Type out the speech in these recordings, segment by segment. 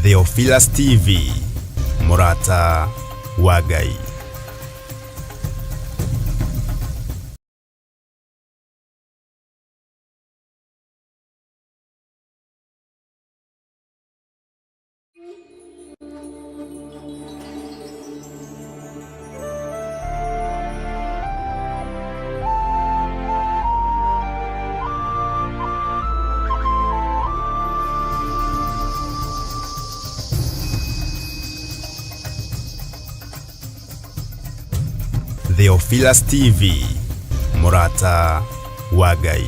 Theophilus TV, Mũrata wa Ngai. Theophilus TV, Mũrata wa Ngai.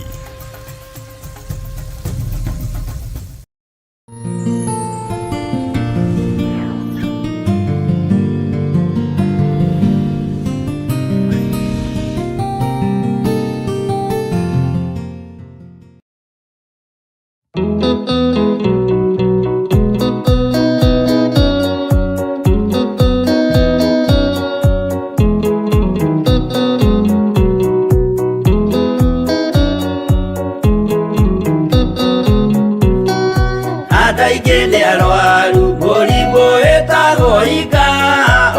Andũ aingĩ nĩ arwaru mũrimũ wĩtagwo ika.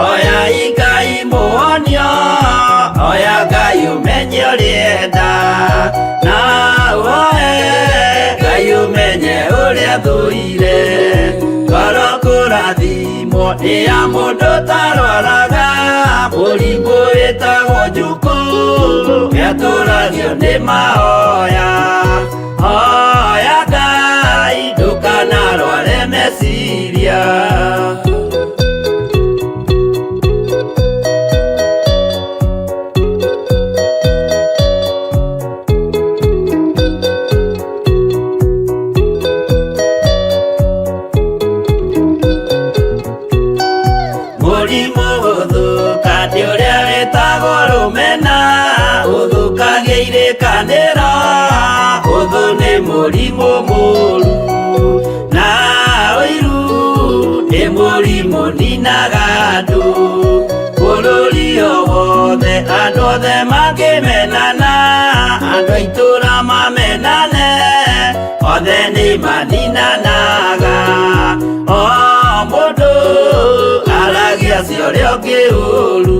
Oya Ngai mũhonio, oya Ngai ũmenye ũrĩenda, na ũhoe Ngai ũmenye ũrĩa thũire. Ngoro kũrathimwo nĩ ya mũndũ ũtarwaraga mũrimũ wĩtagwo njukũ, nĩatũragio nĩ mahoya. Hoya Ngai ndũkanarware meciria. Mũrimũ gũthũka nĩ ũrĩa wĩtagwo rũmena, ũthũkagia irĩkanĩro, ũthũ nĩ mũrimũ mũru, na ũiru nĩ mũrimũ ninaga andũ. Bũrũri o wothe andũ othe mangĩmenana, andũ a itũũra mamenane, othe nĩ maninanaga. O mũndũ aragia cia ũrĩa ũngĩ ũru.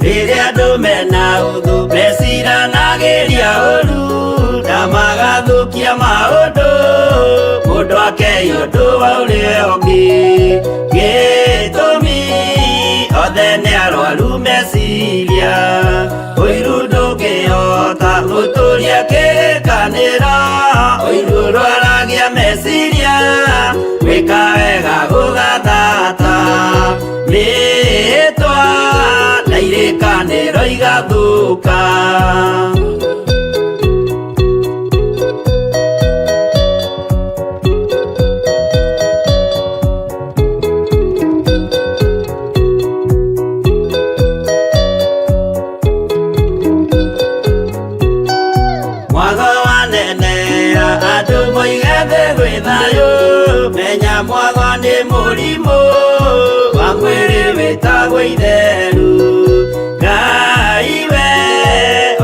Rĩrĩa andũ mena ũthũ meciranagĩria ũru, na magathũkia maũndũ, mũndũ akei ũndũ wa ũrĩa ũngĩ. Gĩtũmi othe nĩ arwaru meciria, ũiru ndũngĩhota gũtũria kĩrĩkanĩro, ũiru ũrwaragia meciria, gwĩka wega gũgathata. Mĩhĩtwa na irĩkanĩro igathũka. Mwago wanenea andũ moige thĩ gwĩ thayũ, menya mwago nĩ mũrimũ wa mwĩrĩ wĩtagwo itheru. Ngai we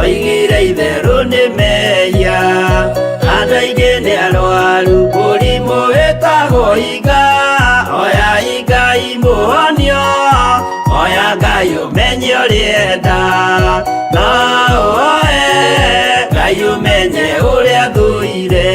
oigire itherũ nĩ mehia, andũ aingĩ nĩ arwaru mũrimũ wĩtagwo iga. Oya Ngai mũhonio, oya Ngai ũmenye ũrĩenda, na ũhoe Ngai ũmenye ũrĩa thũire.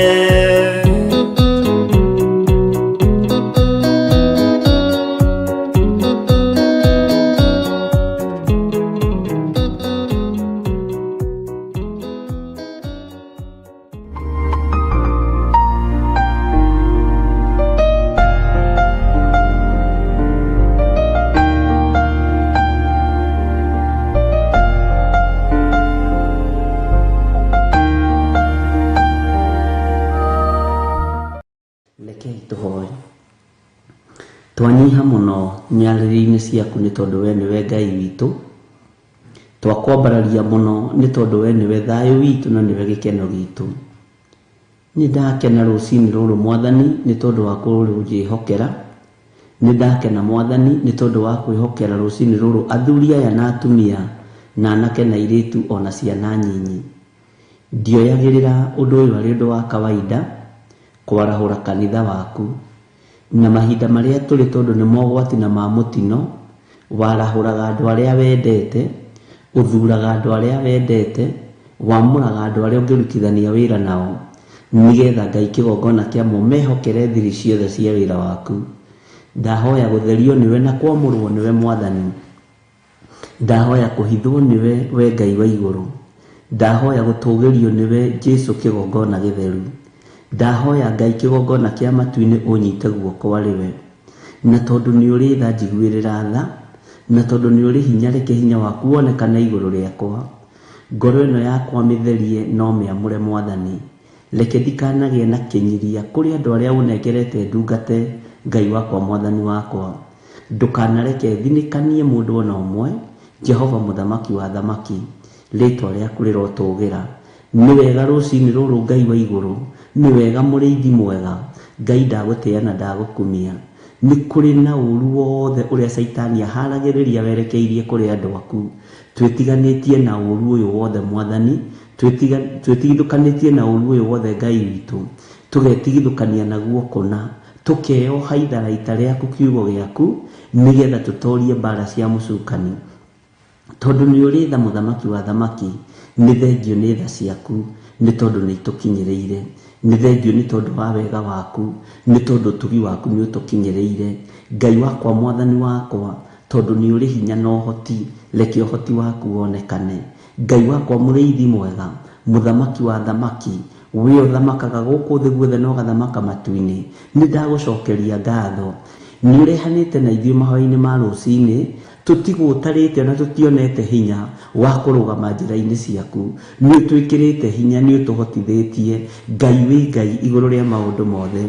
Rekei tũhoe. Twanyiha mũno nyarĩrĩ-inĩ ciaku nĩ tondũ we nĩwe Ngai witũ. Twakwambararia mũno nĩ tondũ we nĩwe thayũ witũ na nĩwe gĩkeno gitũ. Nĩ ndakena rũcinĩ rũrũ Mwathani nĩ tondũ wa kũnjĩhokera. Nĩ ndakena Mwathani nĩ tondũ wa kwĩhokera rũcinĩ rũrũ athuri aya na atumia na anake na airĩtu ona ciana nyinyi. Ndioyagĩrĩra ũndũ ũyũ arĩ ũndũ wa kawaida kwarahũra kanitha waku. Na mahinda marĩa tũrĩ tondũ nĩ mogwati na ma mũtino, warahũraga andũ arĩa wendete, ũthuraga andũ arĩa wendete, wamũraga andũ arĩa ũngĩrutithania wĩra nao, nĩgetha Ngai kĩgongona kĩamo mehokere thiri ciothe cia wĩra waku. Ndahoya gũtherio nĩwe na kwamũrwo nĩwe Mwathani. Ndahoya kũhithwo nĩwe we Ngai wa igũrũ. Ndahoya gũtũgĩrio nĩwe Jesu kĩgongona gĩtheru. Ndahoya Ngai kĩgongona kĩa matu-inĩ ũnyite guoko arĩ we. Na tondũ nĩ ũrĩ tha njiguĩrĩra tha, na tondũ nĩ ũrĩ hinya reke hinya waku wonekane igũrũ rĩakwa. Ngoro ĩno yakwa mĩtherie no mĩamũre Mwathani. Reke ndikanagĩe na kĩnyiria kũrĩ andũ arĩa ũnengerete ndungate Ngai wakwa Mwathani wakwa. Ndũkanareke thinĩkanie mũndũ ona ũmwe, Jehova mũthamaki wa thamaki, rĩtwa rĩaku rĩrotũgĩra. Nĩ wega rũcinĩ rũrũ Ngai wa igũrũ, nĩ wega mũrĩithi mwega, Ngai ndagũtĩa na ndagũkumia. Nĩ kũrĩ na ũru wothe ũrĩa caitani aharagĩrĩria werekeirie kũrĩ andũ aku. Twĩtiganĩtie na ũru ũyũ wothe Mwathani, twĩtigithũkanĩtie na ũru ũyũ wothe Ngai witũ, tũgetigithũkania naguo kũna, tũkeoha itharaita rĩaku kiugo gĩaku, nĩgetha tũtorie mbara cia mũcukani. Tondũ nĩ ũrĩ tha mũthamaki wa thamaki, nĩ thengio nĩ tha ciaku, nĩ tondũ nĩ itũkinyĩrĩire. Nĩ thengio nĩ tondũ wa wega waku, nĩ tondũ ũtugi waku nĩ ũtũkinyĩrĩire. Ngai wakwa Mwathani wakwa, tondũ nĩ ũrĩ hinya na ũhoti, reke ũhoti waku wonekane. Ngai wakwa mũrĩithi mwega, mũthamaki wa thamaki, we ũthamakaga gũkũ thĩ guothe na ũgathamaka matu-inĩ, nĩ ndagũcokeria ngatho. Nĩ ũrehanĩte na ithuĩ mahoya-inĩ ma rũcinĩ, tũtigũtarĩte na tũtionete hinya wa kũrũgama njĩra-inĩ ciaku. Nĩ ũtwĩkĩrĩte hinya, nĩ ũtũhotithĩtie. Ngai wĩ Ngai igũrũ rĩa maũndũ mothe.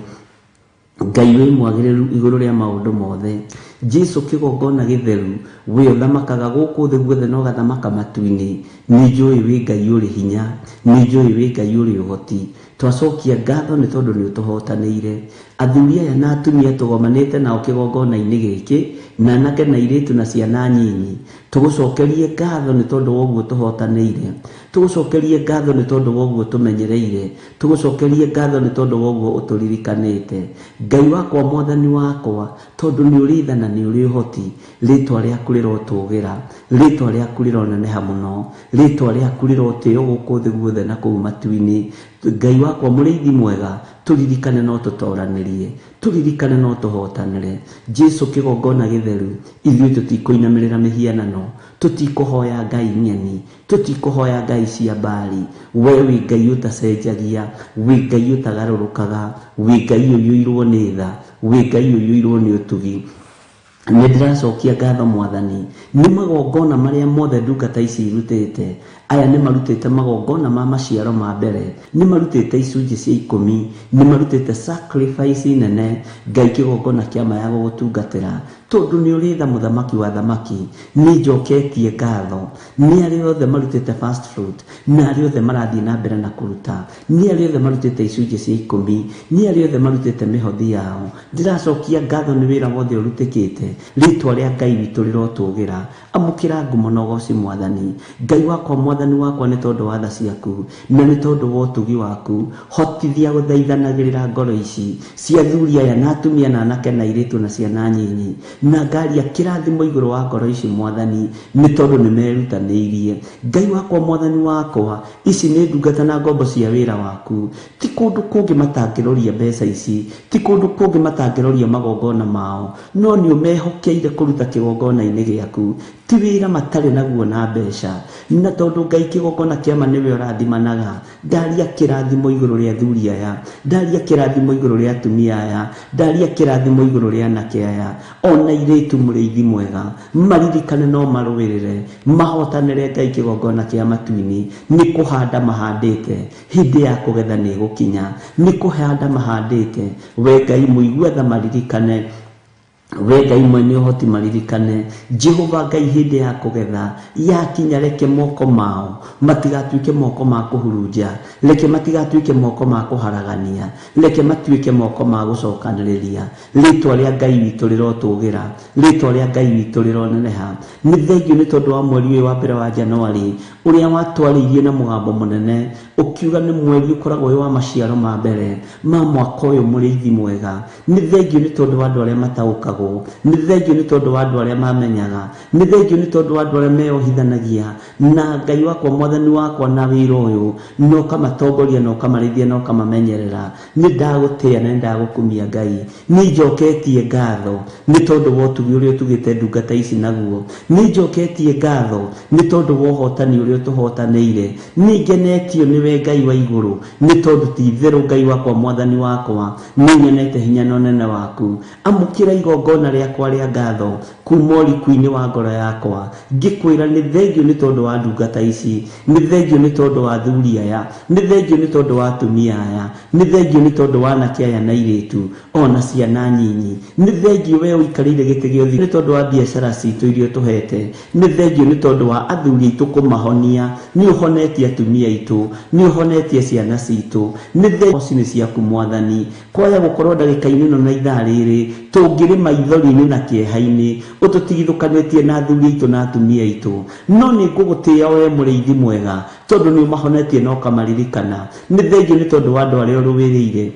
Ngai wĩ mwagĩrĩru igũrũ rĩa maũndũ mothe. Jesu kĩgongona gĩtheru, we ũthamakaga gũkũ thĩ guothe na ũgathamaka matu-inĩ. Nĩ njũĩ wĩ Ngai ũrĩ hinya, nĩ njũĩ wĩ Ngai ũrĩ ũhoti. Twacokia ngatho nĩ tondũ nĩ ũtũhotanĩire. Athuri aya na atumia tũgomanĩte nao kĩgongona-inĩ gĩkĩ, na anake na airĩtu na ciana nyinyi, tũgũcokerie ngatho nĩ tondũ wa ũguo tũhotanĩire. Tũgũcokerie ngatho nĩ tondũ wa ũguo tũmenyereire. Tũgũcokerie ngatho nĩ tondũ wa ũguo ũtũririkanĩte. Ngai wakwa Mwathani wakwa, tondũ nĩ ũrĩ tha na nĩ ũrĩ ũhoti, rĩtwa rĩaku rĩrotũgĩra, rĩtwa rĩaku rĩroneneha mũno, rĩtwa rĩaku rĩrotĩo gũkũ thĩ guothe na kũu matu-inĩ. Ngai wakwa mũrĩithi mwega, tũririkane no tũtoranĩrie, tũririkane no tũhotanĩre. Jesu kĩgongona gĩtheru, ithuĩ tũtikũinamĩrĩra mĩhianano, tũtikũhoya ngai ng'eni, tũtikũhoya ngai cia mbari. We wĩ Ngai ũtacenjagia, wĩ Ngai ũtagarũrũkaga, wĩ Ngai ũiyũirwo nĩ tha, wĩ Ngai ũiyũirwo nĩ ũtugi. Nĩ ndĩracokia ngatho Mwathani nĩ magongona marĩa mothe ndungata ici irutĩte. Aya nĩ marutĩte magongona ma maciaro ma mbere, nĩ marutĩte icunjĩ cia ikũmi, nĩ marutĩte sacrifice nene Ngai kĩgongona kĩa ma ya gũgũtungatĩra. Tondũ nĩ ũrĩ tha mũthamaki wa thamaki, nĩ njoketie ngatho nĩ arĩa othe marutĩte first fruit, na arĩa othe marathiĩ na mbere na kũruta, nĩ arĩa othe marutĩte icunjĩ cia ikũmi, nĩ arĩa othe marutĩte mĩhothi yao. Ndĩracokia ngatho nĩ wĩra wothe ũrutĩkĩte. Rĩtwa rĩa Ngai witũ rĩrotũgĩra. Amũkĩra ngumo na ũgoci Mwathani. Ngai wakwa Mwathani wakwa, nĩ tondũ wa tha ciaku na nĩ tondũ wa ũtugi waku, hotithia gũthaithanagĩrĩra ngoro ici cia athuri aya na atumia na anake na airĩtu na ciana nyinyi, na ngaria kĩrathimo igũrũ wa ngoro ici Mwathani, nĩ tondũ nĩ merutanĩirie. Ngai wakwa Mwathani wakwa, ici nĩ ndungata na ngombo cia wĩra waku. Ti kũndũ kũngĩ matangĩroria mbeca ici, ti kũndũ kũngĩ matangĩroria magongona mao, no nĩ ũmehokeire kũruta kĩgongona-inĩ gĩaku. Ti wĩra matarĩ naguo na mbeca, na tondũ Ngai kĩgongona kĩama nĩwe ũrathimanaga, ndaria kĩrathimo igũrũ rĩa athuri aya, ndaria kĩrathimo igũrũ rĩa atumia aya, ndaria kĩrathimo igũrũ rĩa anake aya, ona airĩtu mũrĩithi mwega, maririkane no marũĩrĩre, mahotanĩre Ngai kĩgongona kĩa matu-inĩ. Nĩ kũhanda mahandĩte, hĩndĩ ya kũgetha nĩ ĩgũkinya. Nĩ kũhanda mahandĩte, we Ngai mũigua tha maririkane. We Ngai mwene ũhoti maririkane. Jehova Ngai hĩndĩ ya kũgetha yakinya, reke moko mao matigatuĩke moko ma kũhurunja, reke matigatuĩke moko ma kũharagania, reke matuĩke moko ma gũcokanĩrĩria. Rĩtwa rĩa Ngai witũ rĩrotũgĩra, rĩtwa rĩa Ngai witũ rĩroneneha. Nĩ thengio nĩ tondũ wa mweri ũyũ wa mbere wa Januari ũrĩa watwarĩirie na mũgambo mũnene ũkiuga nĩ mweri ũkoragwo wĩ wa maciaro ma mbere ma mwaka ũyũ, mũrĩithi mwega. Nĩ thengio nĩ tondũ wa andũ arĩa mataũkagwo, nĩ thengio nĩ tondũ wa andũ arĩa mamenyaga, nĩ thengio nĩ tondũ wa andũ arĩa meyohithanagia na Ngai wakwa, mwathani wakwa, na wĩra ũyũ, na ũkamatongoria na ũkamarĩithia na ũkamamenyerera. Nĩ ndagũtĩa na nĩ ndagũkumia Ngai. Nĩ njoketie ngatho nĩ tondũ wa ũtugi ũrĩa ũtugĩte ndungata ici naguo. Nĩ njoketie ngatho nĩ tondũ wa ũhotani ũrĩa ũtũhotanĩire. Nĩ ngenetio nĩwe Ngai wa igũrũ, nĩ tondũ ti itherũ Ngai wakwa, mwathani wakwa, nĩ nyonete hinya na ũnene waku. Amũkĩra igongona rĩakwa rĩa ngatho kuma ũriku-inĩ wa ngoro yakwa, ngĩkwĩra nĩ thengio nĩ tondũ wa ndungata ici, nĩ thengio nĩ tondũ wa athuri aya, nĩ thengio nĩ tondũ wa atumia aya, nĩ thengio nĩ tondũ wa anake aya na airĩtu ona ciana nyinyi. Nĩ thengio we ũikarĩire gĩtĩ gĩa ũthingu nĩ tondũ wa biacara citũ iria ũtũhete. Nĩ thengio nĩ tondũ wa athuri aitũ kũmahonia, nĩ ũhonetie atumia aitũ, nĩ ũhonetie ciana citũ. Nĩ thengio nĩ ciaku mwathani. Kwaya gũkorwo ndagĩka-inĩ ĩno na ithaa rĩrĩ tũngĩrĩ maithori-inĩ na kĩeha-inĩ, ũtũtigithũkanĩtie na athuri aitũ na atumia aitũ, no nĩ ngũgũtĩĩa we mũrĩithi mwega, tondũ nĩ ũmahonetie na ũkamaririkana. Nĩ thengio nĩ tondũ wa andũ arĩa ũrũĩrĩire,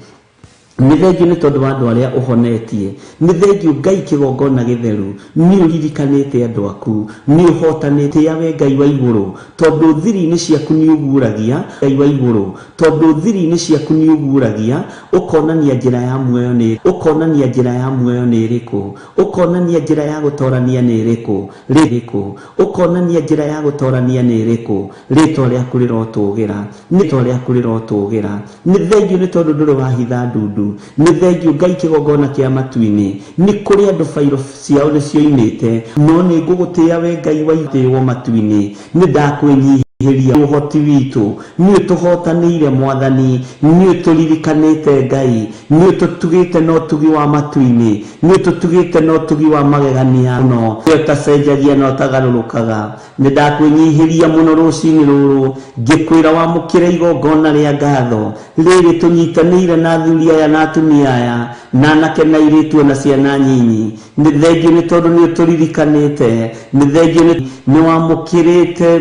nĩ thengio nĩ tondũ wa andũ arĩa ũhonetie. Nĩ thengio Ngai kĩgongona gĩtheru, nĩ ũririkanĩte andũ aku, nĩ ũhotanĩte we Ngai wa igũrũ, tondũ thiri-inĩ ciaku nĩ ũguũragia. Ngai wa igũrũ, tondũ thiri-inĩ ciaku nĩ ũguũragia, ũkonania njĩra ya muoyo nĩ, ũkonania njĩra ya muoyo nĩ ĩrĩkũ, ũkonania njĩra ya gũtorania nĩ ĩrĩkũ, rĩrĩkũ, ũkonania njĩra ya gũtorania nĩ ĩrĩkũ. Rĩtwa rĩaku rĩrotũgĩra, rĩtwa rĩaku rĩrotũgĩra. Nĩ thengio nĩ tondũ ndũrĩ wahitha ndundu. Nĩ thengio Ngai kĩgongona kĩa matu-inĩ, nĩ kũrĩ andũ bairo ciao nĩ cioimĩte, no nĩ ngũgũtĩĩa we Ngai wa itĩwo matu-inĩ. Nĩ ndakwĩnyihĩria ũhoti witũ, nĩ ũtũhotanĩire mwathani, nĩ ũtũririkanĩte Ngai, nĩ ũtũtugĩte na ũtugi wa matu-inĩ, nĩ ũtũtugĩte na ũtugi wa magegania mũno, we ũtacenjagia na ũtagarũrũkaga. Nĩ ndakwĩnyihĩria mũno rũcinĩ rũrũ, ngĩkwĩra wamũkĩre igongona rĩa ngatho rĩrĩ tũnyitanĩire na athuri aya na atumia aya na anake na airĩtu ona ciana nyinyi. Nĩ thengio nĩ tondũ nĩ ũtũririkanĩte. Nĩ thengio nĩ wamũkĩrĩte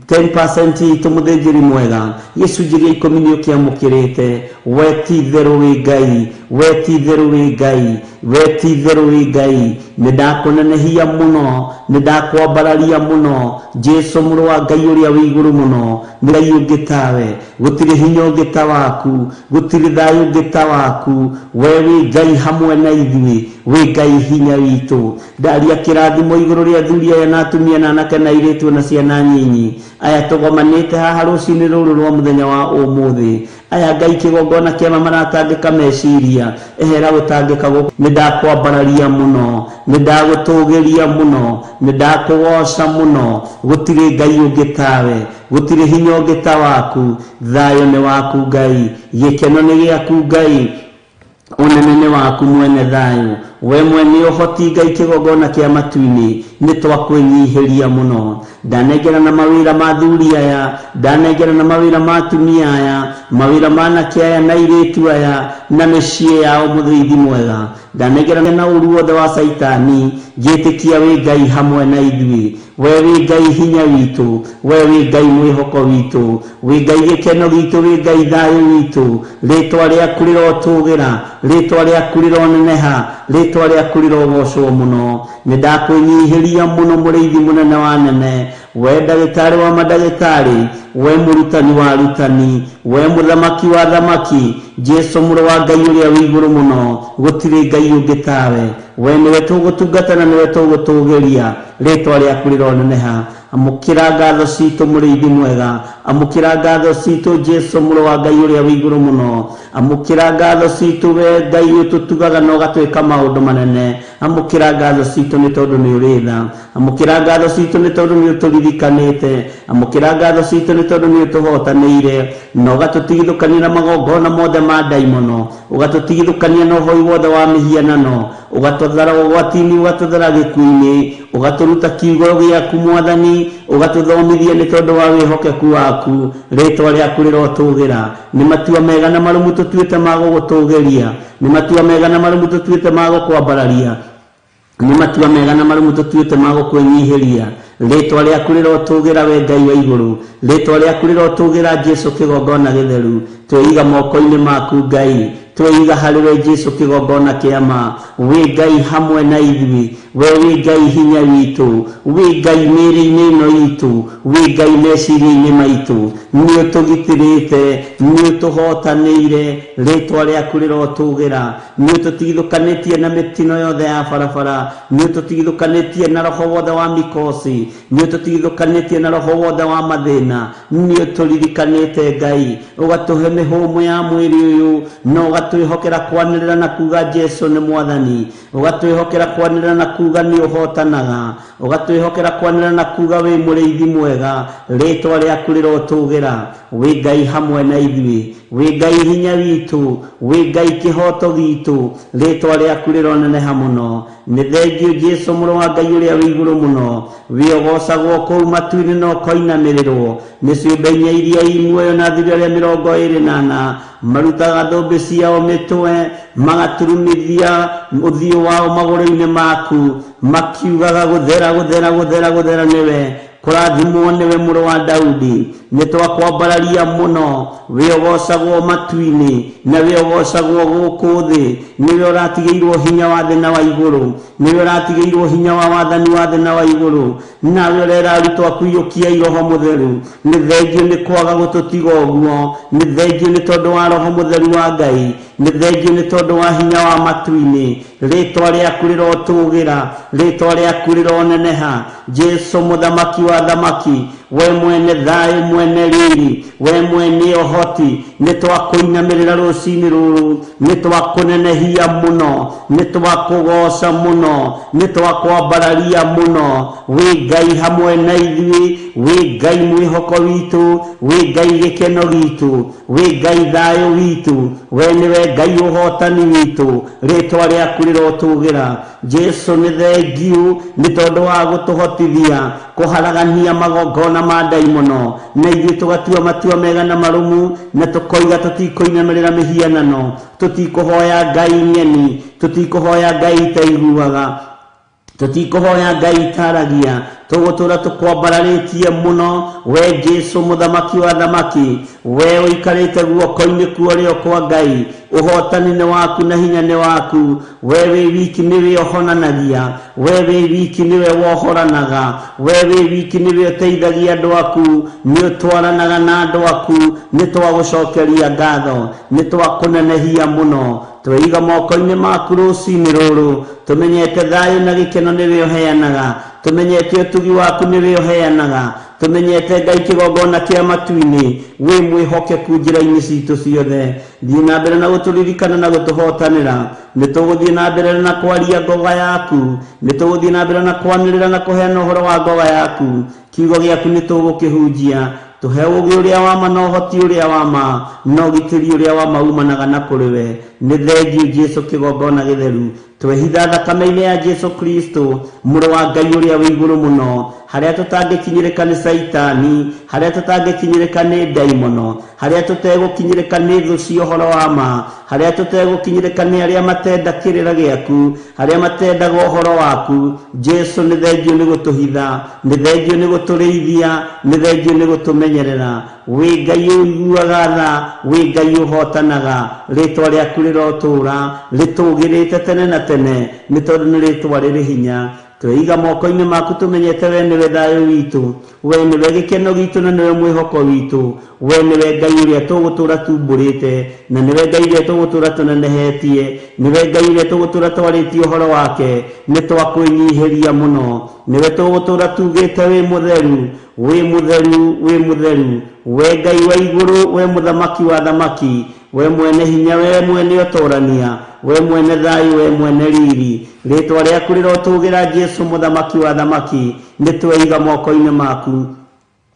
10% itũ, mũthĩnjĩri mwega, gĩcunjĩ gĩa 10 nĩ ũkĩamũkĩrĩte. We ti itherũ wĩ Ngai, we ti itherũ wĩ Ngai, we ti itherũ wĩ Ngai. Nĩ ndakũnenehia mũno, nĩ ndakwambararia mũno, Jesu mũrũ wa Ngai ũrĩa wĩ igũrũ mũno. Nĩ Ngai ũngĩ tawe, gũtirĩ hinya ũngĩ ta waku, gũtirĩ thayũ ũngĩ ta waku. We wĩ Ngai hamwe na ithuĩ, wĩ Ngai hinya witũ. Ndaria kĩrathimo igũrũ rĩa athuri aya na atumia na anake na airĩtu na ciana nyinyi aya tũgomanĩte haha rũcinĩ rũrũ rwa mũthenya wa ũmũthĩ. Aya Ngai kĩgongona kĩama maratangĩka meciria, ehera gũtangĩka gũkũ. Nĩ ndakwambararia mũno, nĩ ndagũtũgĩria mũno, nĩ ndakũgoca mũno. Gũtirĩ Ngai ũngĩ tawe, gũtirĩ hinya ũngĩ ta waku. Thayũ nĩ waku Ngai, gĩkeno nĩ gĩaku Ngai, ũnene nĩ waku mwene thayũ, we mwene ũhoti. Ngai kĩgongona kĩa matu-inĩ, nĩ twakwĩnyihĩria mũno. Ndanengera na mawĩra ma athuri aya, ndanengera na mawĩra ma atumia aya, mawĩra ma anake aya na airĩtu aya na mĩciĩ yao, mũthĩithi mwega. Ndanengera na ũru wothe wa Caitani, ngĩtĩkia wĩ Ngai hamwe na ithuĩ. We wĩ Ngai hinya witũ, we wĩ Ngai mwĩhoko witũ, wĩ Ngai gĩkeno gitũ, wĩ Ngai thayũ witũ. Rĩtwa rĩaku rĩrotũgĩra, rĩtwa rĩaku rĩroneneha, rĩtwa rĩaku rĩrogocwo mũno. Nĩ ndakwĩnyihĩria mũno, mũrĩithi mũnene wa nene, we ndagĩtarĩ wa mandagĩtarĩ, we mũrutani wa arutani, we mũthamaki wa thamaki, Jesu mũrũ wa Ngai ũrĩa wĩ igũrũ mũno. Gũtirĩ Ngai ũngĩ tawe. We nĩwe tũgũtungata na nĩwe tũgũtũgĩria. Rĩtwa rĩaku rĩroneneha. Amũkĩra ngatho citũ, mũrĩithi mwega. Amũkĩra ngatho citũ, Jesu mũrũ wa Ngai ũrĩa wĩ igũrũ mũno. Amũkĩra ngatho citũ, we Ngai ũtũtugaga na ũgatwĩka maũndũ manene. Amũkĩra ngatho citũ nĩ tondũ nĩ ũrĩ tha. Amũkĩra ngatho citũ nĩ tondũ nĩ ũtũririkanĩte. Amũkĩra ngatho citũ nĩ tondũ nĩ ũtũhotanĩire na ũgatũtigithũkania na magongona mothe ma ndaimono, ũgatũtigithũkania na ũhoi wothe wa mĩhianano. Ũgatũthara ũgwati-inĩ, ũgatũthara gĩkuũ-inĩ, ũgatũruta kiugo gĩaku Mwathani, ũgatũthomithia nĩ tondũ wa wĩhokeku waku. Rĩtwa rĩaku rĩrotũgĩra. Nĩ matua mega na marũmu tũtuĩte ma gũgũtũgĩria, nĩ matua mega na marũmu tũtuĩte ma gũkwambararia, nĩ matua mega na marũmu tũtuĩte ma gũkwĩnyihĩria. Rĩtwa rĩaku rĩrotũgĩra we Ngai wa igũrũ, rĩtwa rĩaku rĩrotũgĩra Jesu kĩgongona gĩtheru. Tweiga moko-inĩ maku Ngai, tweiga harĩ we Jesu kĩgongona kĩa ma. Wĩ Ngai hamwe na ithuĩ, we wĩ Ngai hinya witũ, wĩ Ngai mĩĩrĩ-inĩ ĩno itũ, wĩ Ngai meciria-inĩ maitũ. Nĩ ũtũgitĩrĩte, nĩ ũtũhotanĩire, rĩtwa rĩaku rĩrotũgĩra. Nĩ ũtũtigithũkanĩtie na mĩtino yothe ya barabara, nĩ ũtũtigithũkanĩtie na roho wothe wa mikosi, nĩ ũtũtigithũkanĩtie na roho wothe wa mathĩna, nĩ ũtũririkanĩte Ngai, ũgatũhe mĩhũmũ ya mwĩrĩ ũyũ, na ũgatwĩhokera kwanĩrĩra na kuga Jesu nĩ Mwathani, ũgatwĩhokera kwanĩrĩra na kuga nĩ ũhotanaga, ũgatwĩhokera kwanĩrĩra na kuga wĩ mũrĩithi mwega. Rĩtwa rĩaku rĩrotũgĩra. Wĩ Ngai hamwe na ithuĩ, wĩ Ngai hinya witũ, wĩ Ngai kĩhoto gitũ. Rĩtwa rĩaku rĩroneneha mũno. Nĩ thengio Jesu mũrũ wa Ngai ũrĩa wĩ igũrũ mũno, wĩ ũgocagwo kũu matu-inĩ na ũkoinamĩrĩrwo nĩ ciũmbe inya iria i muoyo na athuri arĩa 24 marutaga thũmbĩ ciao mĩtwe, magaturumithia ũthiũ wao magũrũ-inĩ maku, makiugaga gũthera gũthera gũthera gũthera nĩwe, kũrathimwo nĩwe mũrũ wa Daudi. Nĩ twakwambararia mũno, wĩ ũgocagwo matu-inĩ na wĩ ũgocagwo gũkũ thĩ. Nĩwe ũratigĩirwo hinya wa thĩ na wa igũrũ, nĩwe ũratigĩirwo hinya wa wathani wa thĩ na wa igũrũ, nawe ũrera arutwo aku iyũkiai Roho Mũtheru. Nĩ thengio nĩ kwaga gũtũtiga ũguo, nĩ thengio nĩ tondũ wa Roho Mũtheru wa Ngai, nĩ thengio nĩ tondũ wa hinya wa matu-inĩ. Rĩtwa rĩaku rĩrotũgĩra, rĩtwa rĩaku rĩroneneha. Jesu mũthamaki wa thamaki, we mwene thayũ, mwene riri, we mwene ũhoti, nĩ twakũinamĩrĩra rũcinĩ rũrũ, nĩ twakũnenehia mũno, nĩ twakũgoca mũno, nĩ twakwambararia mũno. Wĩ Ngai hamwe na ithuĩ, wĩ Ngai mwĩhoko witũ, wĩ Ngai gĩkeno gitũ, wĩ Ngai thayũ witũ, we nĩwe Ngai ũhotani witũ. Rĩtwa rĩaku rĩrotũgĩra. Jesu nĩ thengiũ nĩ tondũ wa gũtũhotithia kũharagania magongona ma ndaimono, na ithuĩ tũgatua matua mega na marũmu, na tũkoiga tũtikũinamĩrĩra mĩhianano, tũtikũhoya Ngai ng'eni, tũtikũhoya Ngai itaiguaga, tũtikũhoya Ngai itaragia, tũgũtũra tũkwambararĩtie mũno. We Jesu mũthamaki wa thamaki, we ũikarĩte guoko-inĩ kwa ũrĩo kwa Ngai, ũhotani nĩ waku na hinya nĩ waku. We wĩ wiki nĩwe ũhonanagia, we wĩ wiki nĩwe wohoranaga, we wĩ wiki nĩwe ũteithagia andũ aku, nĩ ũtwaranaga na andũ aku. Nĩ twagũcokeria ngatho, nĩ twakũnenehia mũno. Tweiga moko-inĩ maku rũcinĩ rũrũ, tũmenyete thayũ na gĩkeno nĩwe ũheanaga, tũmenyete ũtugi waku nĩwe ũheanaga, tũmenyete Ngai kĩgongona kĩa matu-inĩ, wĩ mwĩhokeku njĩra-inĩ citũ ciothe. Thiĩ na mbere na gũtũririkana na gũtũhotanĩra. Nĩ tũgũthiĩ na mbere na kwaria ngoga yaku, nĩ tũgũthiĩ na mbere na kwanĩrĩra na kũheana ũhoro wa ngoga yaku. Kiugo gĩaku nĩ tũgũkĩhunjia, tũhe ũũgĩ ũrĩa wa ma na ũhoti ũrĩa wa ma na ũgitĩri ũrĩa wa ma umanaga na kũrĩ we. Nĩ thengio Jesu kĩgongona gĩtheru. Twehitha thakame-inĩ ya Jesu Kristo mũrũ wa Ngai ũrĩa wĩ igũrũ mũno, harĩa tũtangĩkinyĩrĩka nĩ Saitani, harĩa tũtangĩkinyĩrĩka nĩ ndaimono, harĩa tũtegũkinyĩrĩka nĩ thũ cia ũhoro wa ma, harĩa tũtegũkinyĩrĩka nĩ arĩa matenda kĩrĩra gĩaku, harĩa matendaga ũhoro waku. Jesu nĩ thengio nĩ gũtũhitha, nĩ thengio nĩ gũtũrĩithia, nĩ thengio nĩ gũtũmenyerera. Wĩ Ngai ũiguaga tha, wĩ Ngai ũhotanaga. Rĩtwa rĩaku rĩrotũra rĩtũgĩrĩte tene na tene, nĩ tondũ nĩ rĩtwa rĩrĩ hinya. Tweiga moko-inĩ maku tũmenyete we nĩwe thayũ witũ, we nĩwe gĩkeno gitũ na nĩwe mwĩhoko witũ, we nĩwe Ngai ũrĩa tũgũtũra tumbũrĩte, na nĩwe Ngai ũrĩa tũgũtũra tũnenehetie, nĩwe Ngai ũrĩa tũgũtũra twarĩtie ũhoro wake. Nĩ twakwĩnyihĩria mũno, nĩwe tũgũtũra tugĩte wĩ mũtheru, wĩ mũtheru, wĩ mũtheru, we Ngai wa igũrũ, we mũthamaki wa thamaki, we mwene hinya, we mwene ũtorania, we mwene thayũ, we mwene riri. Rĩtwa rĩaku rĩrotũgĩra Jesu mũthamaki wa thamaki. Nĩ tweiga moko-inĩ maku.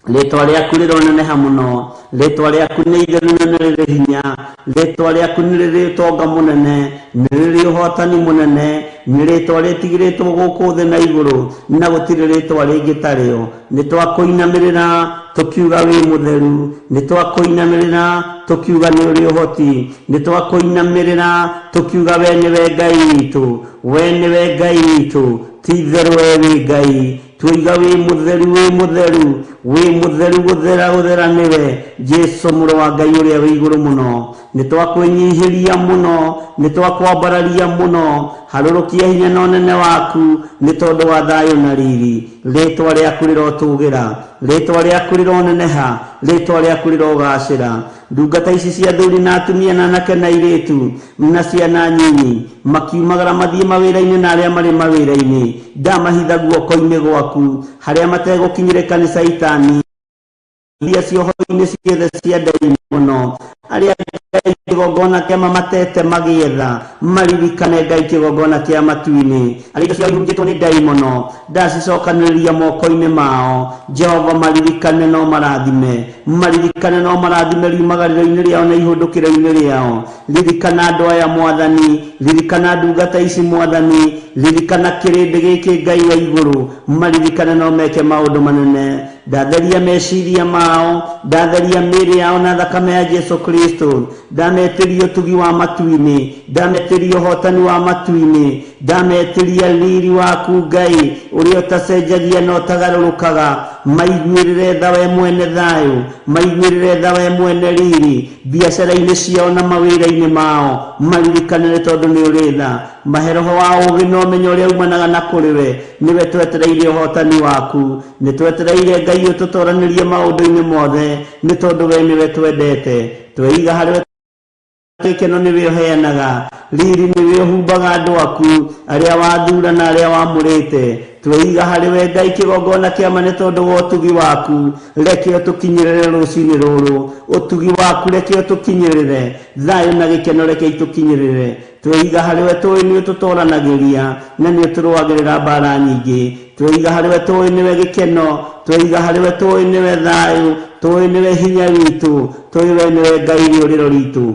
Rĩtwa rĩaku rĩroneneha mũno, rĩtwa rĩaku nĩ itheru na nĩ rĩrĩ hinya, rĩtwa rĩaku nĩ rĩrĩ ũtonga mũnene, nĩ rĩrĩ ũhotani mũnene, nĩ rĩtwa rĩtigĩrĩtwo gũkũ thĩ na igũrũ, na gũtirĩ rĩtwa rĩngĩ tarĩo. Nĩ twakũinamĩrĩra tũkiuga wĩ mũtheru, nĩ twakũinamĩrĩra tũkiuga nĩ ũrĩ ũhoti, nĩ twakũinamĩrĩra tũkiuga we nĩwe Ngai witũ, we nĩwe Ngai witũ, ti itherũ we wĩ Ngai. Tuiga wĩ mũtheru, wĩ mũtheru, wĩ mũtheru, gũthera gũthera nĩwe Jesu mũrũ wa Ngai ũrĩa wĩ igũrũ mũno. Nĩ twakwĩnyihĩria mũno, nĩ twakwambararia mũno, harũrũkia hinya na ũnene waku nĩ tondũ wa thayũ na riri. Rĩtwa rĩaku rĩrotũgĩra, rĩtwa rĩaku rĩroneneha, rĩtwa rĩaku rĩrogacĩra. Ndungata ici cia athuri na atumia na anake na airĩtu na ciana nyinyi makiumagara mathiĩ mawĩra-inĩ na arĩa marĩ mawĩra-inĩ, ndamahitha guoko-inĩ gwaku harĩa mategũkinyĩrĩka nĩ Caitani, iria cioho-inĩ ciothe cia ndaimono, arĩa Ngai kĩgongona kĩa mamatete magĩetha, maririkane Ngai kĩgongona kĩa matu-inĩ, arĩa indo ciao ihurunjĩtwo nĩ ndaimono, ndacicokanĩrĩria moko-inĩ mao. Jehova maririkane no marathime, maririkane no marathime riumagarĩro-inĩ rĩao na ihũndũkĩro-inĩ rĩao. Ririkana andũ aya Mwathani, ririkana ndungata ici Mwathani, ririkana kĩrĩndĩ gĩkĩ Ngai wa igũrũ, maririkane no meke maũndũ manene. Ndatheria meciria mao, ndatheria mĩĩrĩ yao na thakame ya Jesu Kristo, ndametĩria ũtugi wa matu-inĩ, ndametĩria ũhotani wa matu-inĩ, ndametĩria riri waku Ngai ũrĩa ũtacenjagia na ũtagarũrũkaga. Maiguĩrĩre tha we mwene thayũ, maiguĩrĩre tha we mwene riri, biacara-inĩ ciao na mawĩra-inĩ mao, maririkane nĩ tondũ nĩ ũrĩ tha. Mahe roho wa ũũgĩ na ũmenyo ũrĩa umanaga na kũrĩ we, nĩwe twetereire ũhotani waku, nĩ twetereire Ngai ũtũtoranĩrie maũndũ-inĩ mothe, nĩ tondũ we nĩwe twendete. Tweiga harĩ we gĩkeno nĩwe ũheanaga, riri nĩwe ũhumbaga andũ aku arĩa wathura na arĩa wamũrĩte. Tweiga harĩ we Ngai kĩgongona kĩa ma nĩ tondũ wa ũtugi waku, reke ũtũkinyĩrĩre rũcinĩ rũrũ, ũtugi waku reke ũtũkinyĩrĩre, thayũ na gĩkeno reke itũkinyĩrĩre. Tweiga harĩ we tũĩ nĩ ũtũtoranagĩria na nĩ ũtũrũagĩrĩra mbara nyingĩ. Tweiga harĩ we tũĩ nĩwe gĩkeno, tweiga harĩ we tũĩ nĩwe thayũ, tũĩ nĩwe hinya witũ, tũĩ we nĩwe Ngai rĩũrĩro ritũ.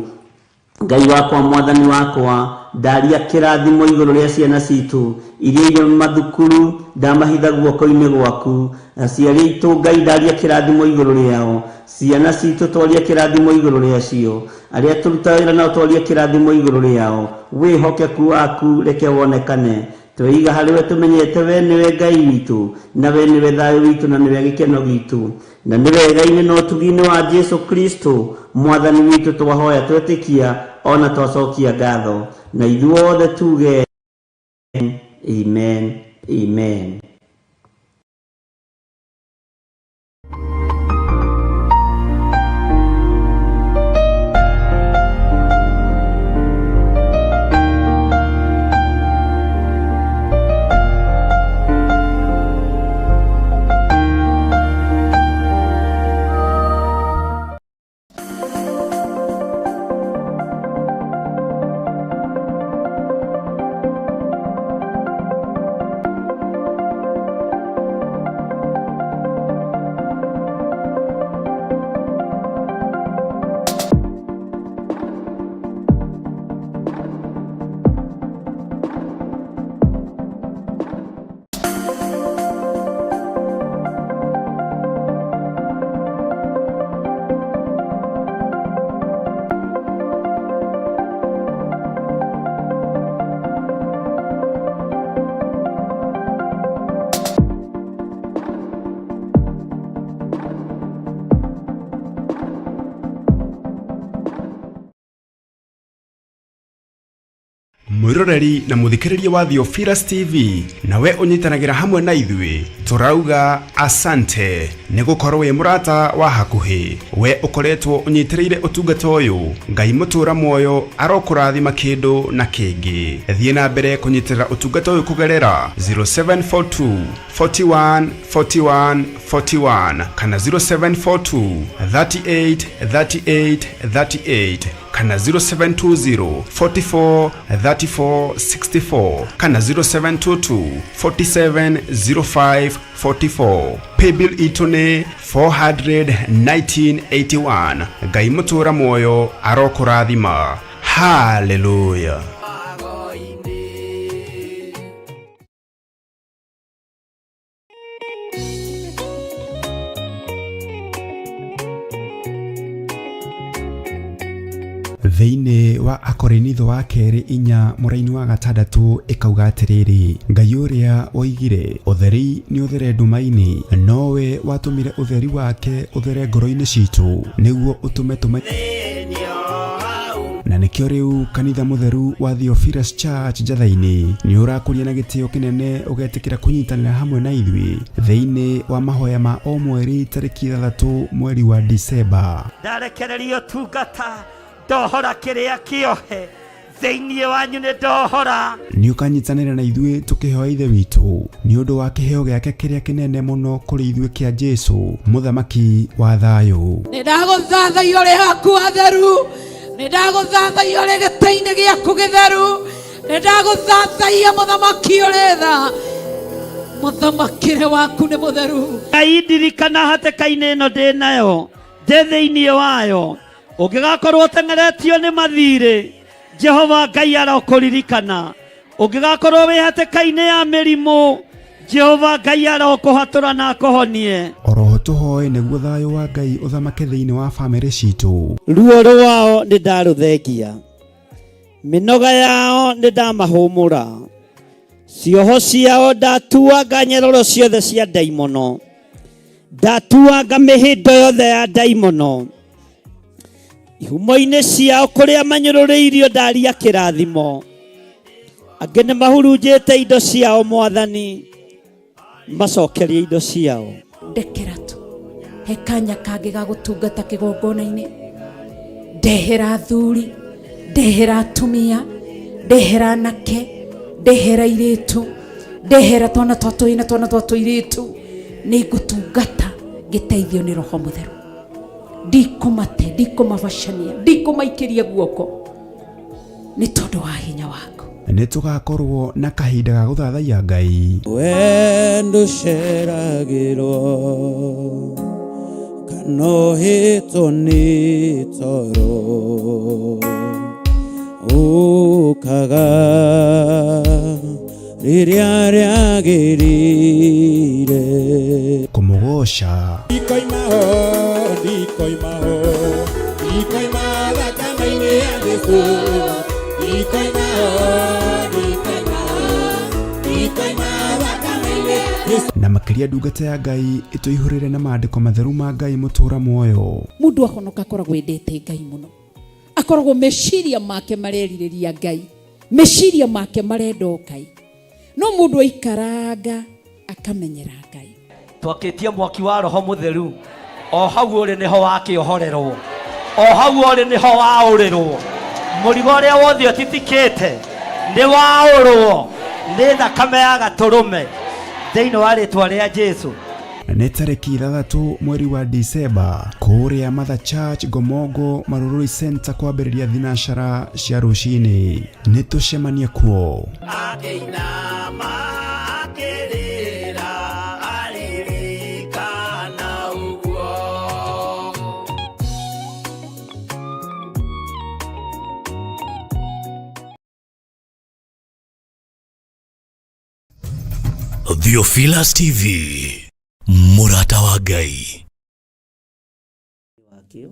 Ngai wakwa, Mwathani wakwa, ndaria kĩrathimo igũrũ rĩa ciana citũ iria irĩ mathukuru, ndamahitha guoko-inĩ gwaku. Aciari aitũ Ngai, ndaria kĩrathimo igũrũ rĩao. Ciana citũ twaria kĩrathimo igũrũ rĩacio. Arĩa tũrutaga wĩra nao twaria kĩrathimo igũrũ rĩao. Wĩhokeku waku reke wonekane. Tweiga harĩ we tũmenyete we nĩwe Ngai witũ, na we nĩwe thayũ witũ, na nĩwe gĩkeno gitũ, na nĩ wega-inĩ na ũtugi-inĩ wa Jesu Kristo Mwathani witũ twahoya twetĩkia ona twacokia ngatho, na ithuothe tuge amen, amen. Mwiroreri na muthikiriria wa Theophilus TV, nawe ũnyitanagĩra hamwe na ithuĩ, tũrauga asante nĩ gũkorwo wĩ mũrata wa hakuhĩ. We ũkoretwo ũnyitĩrĩire ũtungata ũyũ, Ngai mũtũra muoyo arokũrathima kĩndũ na kĩngĩ. Thiĩ na mbere kũnyitĩrĩra ũtungata ũyũ kũgerera 0742 41 41 41 kana 0742 38 38 38. Kana 0720 44 34 64 kana 0722 47 05 44. Paybill itũ nĩ 41981. Ngai mũtũra muoyo arokũrathima. Haleluya. Thĩinĩ wa Akorinitho wa kerĩ 4 mũraini wa 6 ĩkauga atĩrĩrĩ, Ngai ũrĩa woigire ũtheri nĩ ũthere nduma-inĩ, nowe watũmire ũtheri wake ũthere ngoro-inĩ citũ, nĩguo ũtũme tũmenye. Na nĩkĩo rĩu kanitha mũtheru wa Theophilus Church Njatha-inĩ nĩ ũrakũria na gĩtĩo kĩnene ũgetĩkĩra kũnyitanĩra hamwe na ithuĩ thĩinĩ wa mahoya ma o mweri tarĩki 6 mweri wa Disemba. Ndarekereria ũtungata, ndohora kĩrĩa kĩohe thĩinĩ wanyu, nĩ ndohora. Nĩ ũkanyitanĩra na ithuĩ tũkĩhoya Ithe witũ nĩ ũndũ wa kĩheo gĩake kĩrĩa kĩnene mũno kũrĩ ithuĩ kĩa Jesu mũthamaki wa thayũ. Nĩ ndagũthathaiya ũrĩ haku hatheru, nĩ ndagũthathaiya ũrĩ gĩtĩ-inĩ gĩaku gĩtheru, nĩ ndagũthathaiya mũthamaki ũrĩ tha, mũthamakĩre waku nĩ mũtheru. Ngai ndirikana hatĩka-inĩ ĩno ndĩ nayo, ndĩ thĩinĩ wayo, ũngĩgakorwo ũteng'eretio nĩ mathirĩ, Jehova Ngai arokũririkana. Ũngĩgakorwo wĩ hatĩka-inĩ ya mĩrimũ, Jehova Ngai arokũhatũra na akũhonie. Oroho tũhoe nĩguo thayũ wa Ngai ũthamake thĩinĩ wa bamĩrĩ citũ. Ruo rwao nĩ ndarũthengia, mĩnoga yao nĩ ndamahũmũra, cioho ciao ndatuanga nyeroro ciothe cia ndaimono, ndatuanga mĩhĩndo yothe ya ndaimono, ihumo-inĩ ciao kũrĩa manyũrũrĩirio ndaria kĩrathimo, angĩ nĩ mahurunjĩte indo ciao mwathani, macokerie indo ciao. Ndekera tu he kanya kangĩ ga gũtungata kĩgongona-inĩ, ndehera athuri, ndehera atumia, ndehera anake, ndehera airĩtu, ndehera twana twa tũhĩĩ na twana twa tũirĩtu, nĩ ngũtungata ngĩteithio nĩ Roho Mũtheru. Ndikũmate, ndikũmabacania, ndikũmaikĩria guoko nĩ tondũ wa hinya waku. Nĩ tũgakorwo na kahinda ga gũthathaiya Ngai. Wendo ũceragĩrwo kana ũhĩtwo nĩ toro, ũkaga rĩrĩa rĩagĩrĩire. Kũmũgoca. Ndikoima ho, ndikoima ho, ndikoima thakame-inĩ ya Jesũ. Ndikoima ho, ndikoima ho, ndikoima thakame-inĩ ya Jesũ. Na makĩria ndungata ya Ngai ĩtũihũrĩre na maandĩko matheru ma Ngai mũtũra muoyo. Mũndũ ahonoka akoragwo endete Ngai mũno, akoragwo meciria make marerirĩria Ngai, meciria make marenda o Ngai, no mũndũ aikaranga akamenyera Ngai. Twakĩtie mwaki wa Roho Mũtheru, o hau ũrĩ nĩho wakĩohorerwo, o hau ũrĩ nĩho waũrĩrwo, mũrigo ũrĩa wothe ũtitikĩte nĩ waũrwo nĩ thakame ya gatũrũme thĩinĩ wa rĩtwa rĩa Jesu. Nĩ tarĩki 6 mweri wa Disemba kũrĩa Mother Church Ngomongo Marurui Center kwambĩrĩria thinacara cia rũcinĩ. Nĩ tũcemanie kuo. Akĩinama akĩrĩra aririkana ũguo. Theophilus TV, mũrata wa Ngai. Wakĩo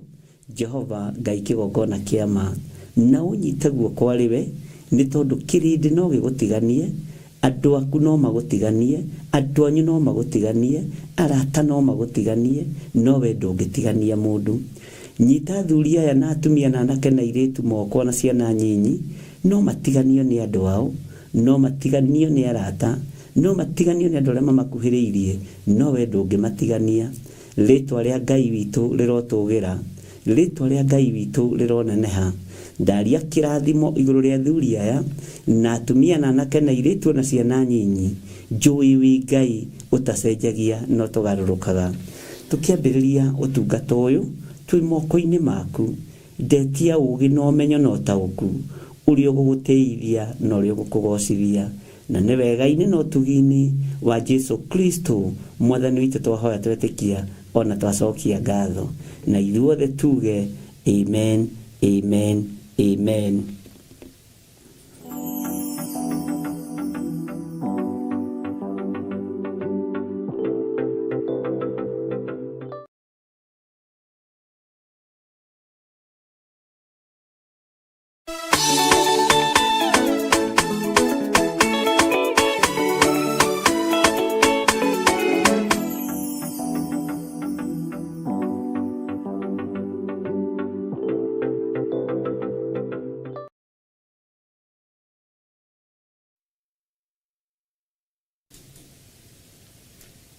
Jehova Ngai kĩgongona kĩa ma, na ũnyite guoko arĩ we, nĩ tondũ kĩrĩndĩ no gĩgũtiganie, andũ aku no magũtiganie, andũ anyu no magũtiganie, arata no magũtiganie, no we ndũngĩtigania mũndũ. Nyita athuri aya na atumia na anake na airĩtu moko na ciana nyinyi, no matiganio nĩ andũ ao, no matiganio nĩ arata, no matiganio nĩ andũ arĩa mamakuhĩrĩirie, no we ndũngĩmatigania. Rĩtwa rĩa Ngai witũ rĩrotũgĩra, rĩtwa rĩa Ngai witũ rĩroneneha. Ndaria kĩrathimo igũrũ rĩa athuri aya na atumia na anake na airĩtu na ciana nyinyi, njũĩ wĩ Ngai ũtacenjagia no tũgarũrũkaga. Tũkĩambĩrĩria ũtungata ũyũ twĩ moko-inĩ maku. Ndetia ũũgĩ na ũmenyo na ũtaũku ũrĩa ũgũgũtĩithia na ũrĩa ũgũkũgocithia. Na nĩ wega-inĩ na ũtugi-inĩ wa Jesu Kristo Mwathani witũ twahoya twetĩkia ona twacokia ngatho. Na ithuothe tuge amen, amen, amen.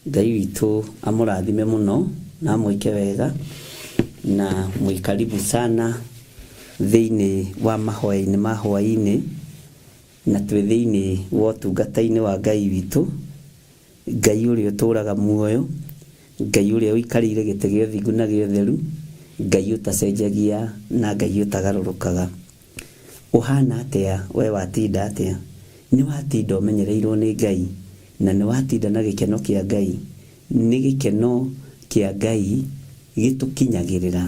Ngai witũ amũrathime mũno na amwĩke wega na mwĩ karibu sana thĩinĩ wa mahoya-inĩ ma hwaĩ-inĩ na twĩ thĩinĩ wa ũtungata-inĩ wa Ngai witũ, Ngai ũrĩa ũtũraga muoyo, Ngai ũrĩa ũikarĩire gĩtĩ gĩa ũthingu na gĩa ũtheru, Ngai ũtacenjagia na Ngai ũtagarũrũkaga. Ũhana atĩa we watinda atĩa? Nĩ watinda ũmenyereirwo nĩ Ngai na nĩ watinda na gĩkeno kĩa Ngai? Nĩ gĩkeno kĩa Ngai gĩtũkinyagĩrĩra.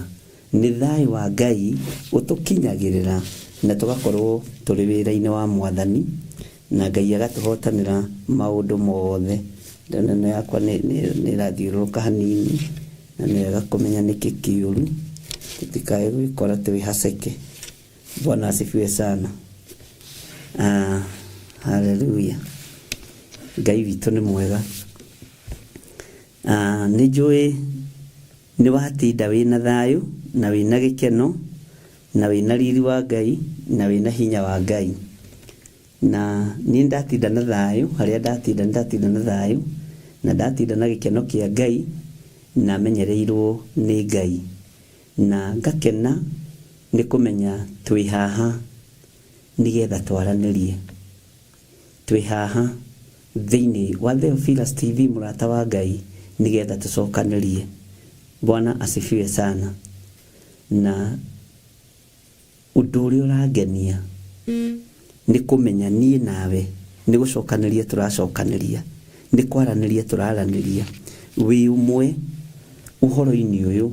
Nĩ thayũ wa Ngai ũtũkinyagĩrĩra na tũgakorwo tũrĩ wĩra-inĩ wa Mwathani na Ngai agatũhotanĩra maũndũ mothe. Ndĩrona ĩno yakwa nĩ ĩrathiũrũrũka hanini na nĩ wega kũmenya nĩkĩ kĩũru tũtikae gwĩkora twĩ haceke. Bwana asifiwe sana. Ah, haleluya. Ngai witũ nĩ mwega. Ah, nĩ njũĩ nĩ watinda wĩna thayũ na wĩna gĩkeno na wĩna riri wa Ngai na wĩna hinya wa Ngai. Na niĩ ndatinda na thayũ, harĩa ndatinda nĩ ndatinda na thayũ na ndatinda na gĩkeno kĩa Ngai na menyereirwo nĩ Ngai. Na ngakena nĩ kũmenya twĩ haha nĩgetha twaranĩrie. Twĩ haha thĩinĩ wa Theophilus TV mũrata wa Ngai nĩgetha tũcokanĩrie. Bwana asifiwe sana. Na ũndũ ũrĩa ũrangenia nĩ kũmenya niĩ nawe nĩ gũcokanĩria tũracokanĩria, nĩ kwaranĩria tũraranĩria wĩ ũmwe ũhoro-inĩ ũyũ,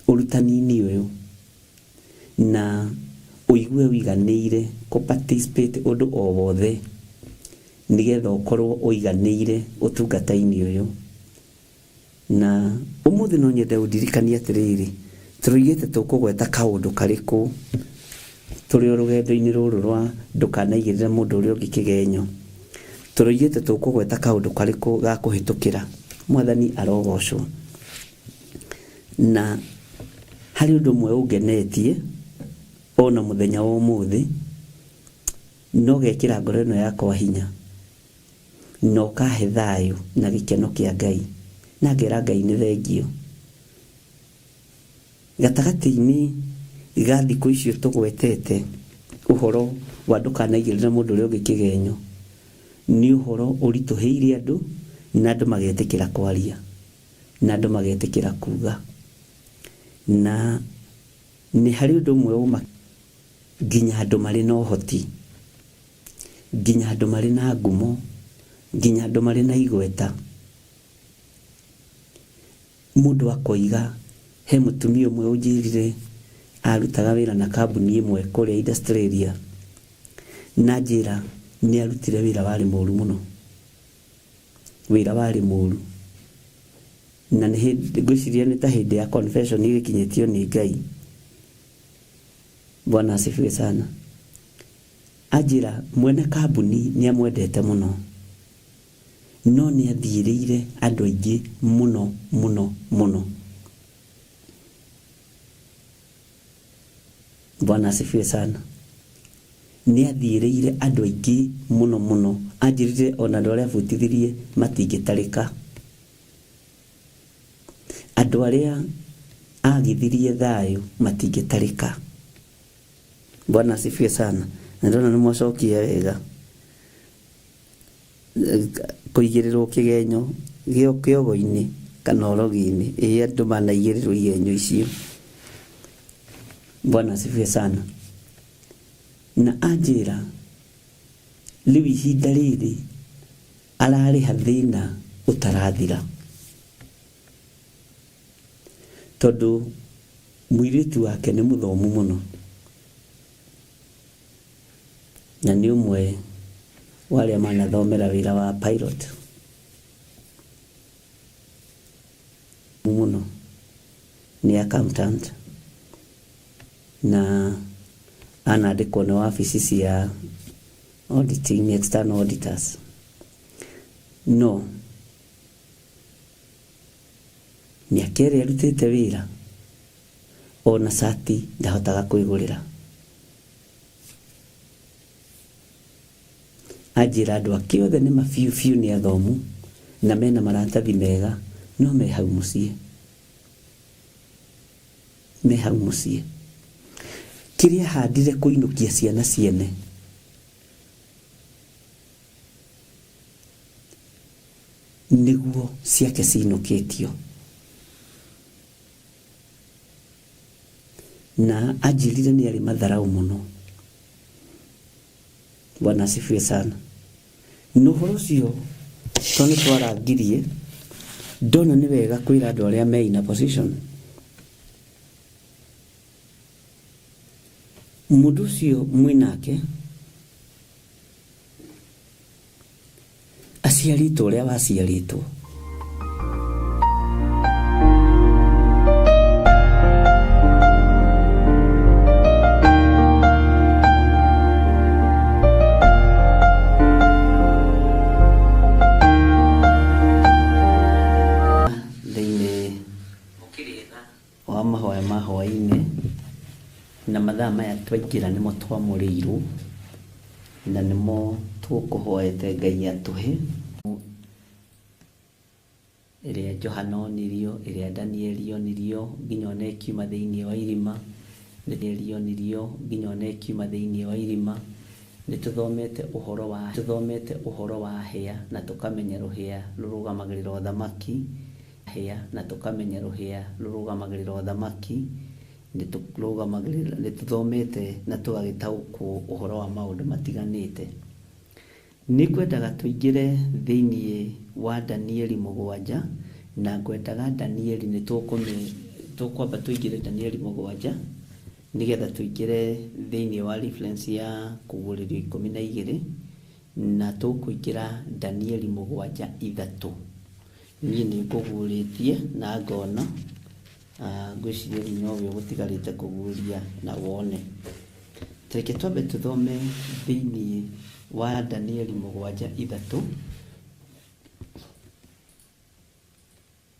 ũrutani-inĩ ũyũ, na ũigue ũiganĩire kũ participate ũndũ o wothe nĩgetha ũkorwo ũiganĩire ũtungata-inĩ ũyũ. Na ũmũthĩ no nyende ũndirikanie atĩrĩrĩ, tũroigĩte tũkũgweta kaũndũ karĩkũ tũrĩ o rũgendo-inĩ rũrũ rwa ndũkanaigĩrĩre mũndũ ũrĩa ũngĩ kĩgenyo. Tũroigĩte tũkũgweta kaũndũ karĩkũ ga kũhĩtũkĩra. Mwathani arogocwo. Na harĩ ũndũ ũmwe ũngenetie ona mũthenya wa ũmũthĩ, na ũgekĩra ngoro ĩno yakwa hinya. Na ũkahe thayũ na gĩkeno kĩa Ngai. Na ngera Ngai nĩ thengio. Gatagatĩ-inĩ ga thikũ icio tũgwetete ũhoro wa ndũkanaigĩrĩre mũndũ ũrĩa ũngĩ kĩgenyo, nĩ ũhoro ũritũhĩire andũ na andũ magetĩkĩra kwaria, na andũ magetĩkĩra kuga. Na nĩ harĩ ũndũ ũmwe ũma nginya andũ marĩ na ũhoti. Nginya andũ marĩ na ngumo, nginya andũ marĩ na igweta. Mũndũ akoiga, he mũtumia ũmwe ũnjĩrire arutaga wĩra na kambuni ĩmwe kũrĩa Australia, na anjĩra nĩ arutire wĩra warĩ mũru mũno, wĩra warĩ mũru. Na nĩ hĩndĩ, ngwĩciria nĩ ta hĩndĩ ya confession ĩgĩkinyĩtio nĩ Ngai. Bwana asifiwe sana. Anjĩra mwene kambuni nĩ amwendete mũno, no nĩ athiĩrĩire andũ aingĩ mũno mũno mũno. Bwana asifiwe sana. Nĩ athiĩrĩire andũ aingĩ mũno mũno. Anjĩrire ona andũ arĩa abutithirie matingĩtarĩka. Andũ arĩa agithirie thayũ matingĩtarĩka. Bwana asifiwe sana. Na ndona nĩ mwacokia wega. Kũigĩrĩrwo kĩgenyo kĩogo-inĩ kana ũrogi-inĩ. Ĩĩ andũ manaigĩrĩrwo igenyo icio. Bwana asifiwe sana. Na anjĩra rĩu ihinda rĩrĩ ararĩha thĩna ũtarathira, tondũ mũirĩtu wake nĩ mũthomu mũno na nĩ ũmwe wa arĩa manathomera wĩra wa pilot mũno, nĩ accountant na anandĩkwo nĩ wabici cia auditing, external auditors. No mĩaka ĩrĩa arutĩte wĩra ona cati ndahotaga kwĩgũrĩra. Anjĩra andũ ake othe nĩ mabiũ biũ, nĩ athomu na mena maratathi mega, no me hau mũciĩ, me hau mũciĩ. Kĩrĩa ahandire kũinũkia ciana ciene nĩguo ciake cinũkĩtio. Na anjĩrire nĩ arĩ matharau mũno. Bwana asifiwe sana. Na ũhoro ũcio to nĩ twarangirie, ndona nĩ wega kwĩra andũ arĩa me in a position. Mũndũ ũcio mwĩnake aciarĩtwo ũrĩa waciarĩtwo. Thĩinĩ wa mahoya ma hwaĩ-inĩ na mathaa maya twaingĩra nĩmo twamũrĩirwo na nĩmo tũkũhoete Ngai atũhe. Ĩrĩa Johana onirio, ĩrĩa Danieli onirio, nginya ona ĩkiuma thĩinĩ wa irima, Danieli onirio, nginya ona ĩkiuma thĩinĩ wa irima. Nĩtũthomete ũhoro wa tũthomete ũhoro wa hĩa na tũkamenya rũhĩa rũrũgamagĩrĩra ũthamaki, hĩa na tũkamenya rũhĩa rũrũgamagĩrĩra ũthamaki. Nĩtũrũgamagĩrĩra, nĩtũthomete na tũgagĩtaũkwo ũhoro wa maũndũ matiganĩte. Nĩngwendaga tũingĩre thĩinĩ wa Danieli 7, na ngwendaga Danieli nĩ tũkwamba tũingĩre Danieli 7 nĩgetha tũingĩre thĩinĩ wa reference ya kũguũrĩrio 12, na tũkũingĩra Danieli 7:3. Niĩ nĩ ngũguũrĩtie na ngona, ngwĩciria rĩu nowe ũgũtigarĩte kũguũria na wone. Reke twambe tũthome thĩinĩ wa Danieli 7:3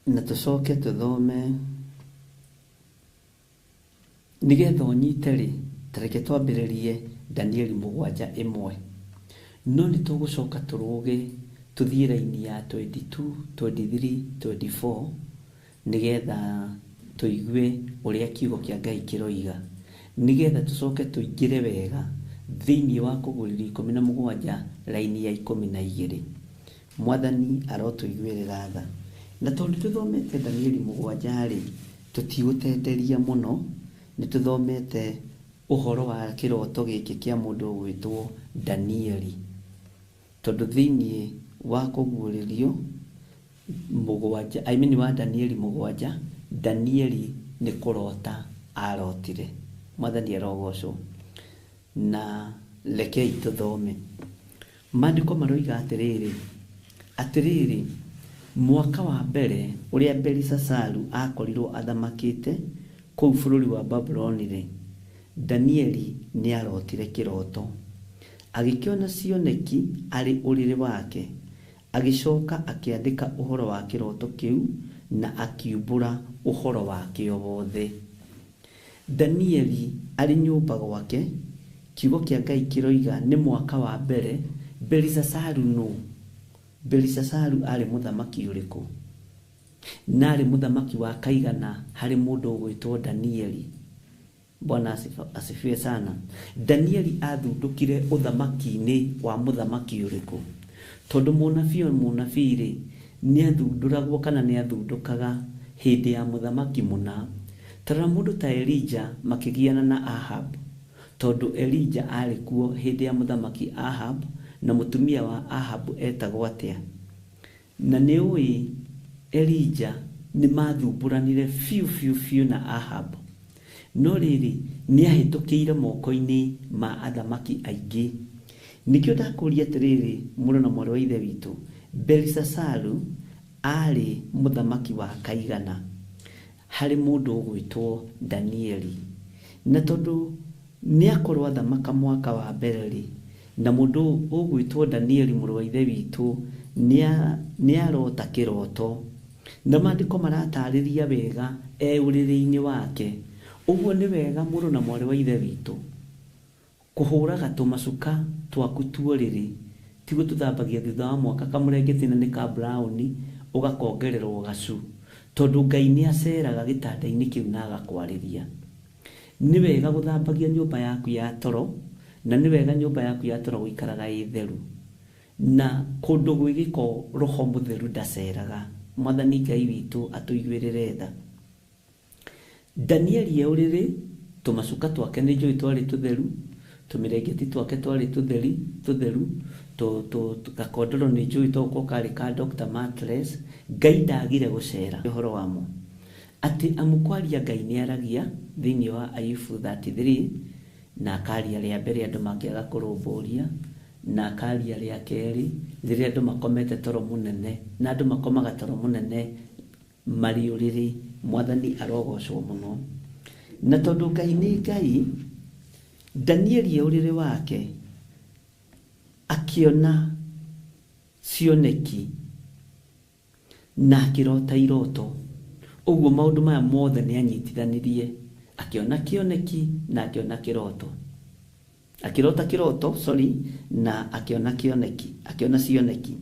na tũcoke tũthome nĩgetha ũnyite rĩ, tareke twambĩrĩrie Danieli 7:1. No nĩ tũgũcoka tũrũge tũthiĩ raini ya 22, 23, 24 nĩgetha tũigue ũrĩa kiugo kĩa Ngai kĩroiga, nĩgetha tũcoke tũingĩre wega thĩinĩ wa kũguũrĩrio 17 raini ya 12. Mwathani arotũiguĩrĩra tha. Na tondũ tũthomete Danieli 7 rĩ, tũtigũtenderia mũno, nĩ tũthomete ũhoro wa kĩroto gĩkĩ kĩa mũndũ ũgwĩtwo Danieli. Tondũ thĩinĩ wa kũguũrĩrio 7, I mean wa Danieli 7, Danieli nĩ kũrota arotire. Mwathani arogocwo. Na rekei tũthome. Maandĩko maroiga atĩrĩrĩ, atĩrĩrĩ, mwaka wa mbere ũrĩa Belishazaru akorirwo athamakĩte kũu bũrũri wa Babuloni rĩ, Danieli nĩarotire kĩroto. Agĩkĩona cioneki arĩ ũrĩrĩ wake, agĩcoka akĩandĩka ũhoro wa kĩroto kĩu na akiumbũra ũhoro wakĩo wothe. Danieli arĩ nyũmba gwake, kiugo kĩa Ngai kĩroiga nĩ mwaka wa mbere Belishazaru nũ? Belishazaru arĩ mũthamaki ũrĩkũ? Na arĩ mũthamaki wa kaigana harĩ mũndũ ũgwĩtwo Danieli. Bwana asifiwe sana. Danieli athundũkire ũthamaki-inĩ wa mũthamaki ũrĩkũ? Tondũ mũnabii o mũnabii rĩ, nĩathundũragwo kana nĩathundũkaga hĩndĩ ya mũthamaki mũna. Tarora mũndũ ta Elija makĩgiana na Ahab, tondũ Elija arĩ kuo hĩndĩ ya mũthamaki Ahab, na mũtumia wa Ahab etagwo atĩa? Na nĩ ũĩ Elija nĩ mathumbũranire biũ biũ biũ na Ahab. No rĩrĩ, nĩ ahĩtũkĩire moko-inĩ ma athamaki aingĩ. Nĩkĩo ndakũria atĩrĩrĩ, mũrũ na mwarĩ wa Ithe witũ, Belishazaru aarĩ mũthamaki wa kaigana harĩ mũndũ ũgwĩtwo Danieli? Na tondũ nĩ akorwo athamaka mwaka wa mbere-rĩ, na mũndũ ũgwĩtwo Danieli mũrũ wa Ithe witũ nĩ arota kĩroto. Na maandĩko maratarĩria wega e ũrĩrĩ-inĩ wake. Ũguo nĩ wega mũrũ na mwarĩ wa Ithe witũ kũhũraga tũmacuka twaku tuorĩrĩ, ti gũtũthambagia thutha wa mwaka kamũrengeti na nĩ ka brown ũgakongererwo gacu, tondũ Ngai nĩ aceraga gĩtanda-inĩ kĩu na agakwarĩria. Nĩ wega gũthambagia nyũmba yaku ya toro, na nĩ wega nyũmba yaku ya toro gũikaraga ĩ theru. Na kũndũ gwĩ gĩko roho mũtheru ndaceraga. Mwathani Ngai witũ atũiguĩrĩre tha. Danieli e ũrĩrĩ, tũmacuka twake nĩ njũĩ twarĩ tũtheru, tũmĩrengeti twake twarĩ tũtheri, tũtheru, gakondoro nĩ njũĩ tondũ karĩ ka Dr. Mattress. Ngai ndagire gũcera ũhoro wamo. Atĩ amu kwaria Ngai nĩ aragia thĩinĩ wa Ayubu 33, na akaria rĩa mbere andũ mangĩaga kũrũmbũria, na akaria rĩa kerĩ rĩrĩa andũ makomete toro mũnene, na andũ makomaga toro mũnene marĩ ũrĩrĩ. Mwathani arogocwo mũno. Na tondũ Ngai nĩ Ngai, Danieli e ũrĩrĩ wake akĩona cioneki na akĩrota iroto. Ũguo maũndũ maya mothe nĩ anyitithanirie, akĩona kĩoneki na akĩona kĩroto. Akĩrota kĩroto, sorry, na akĩona kĩoneki, akĩona cioneki.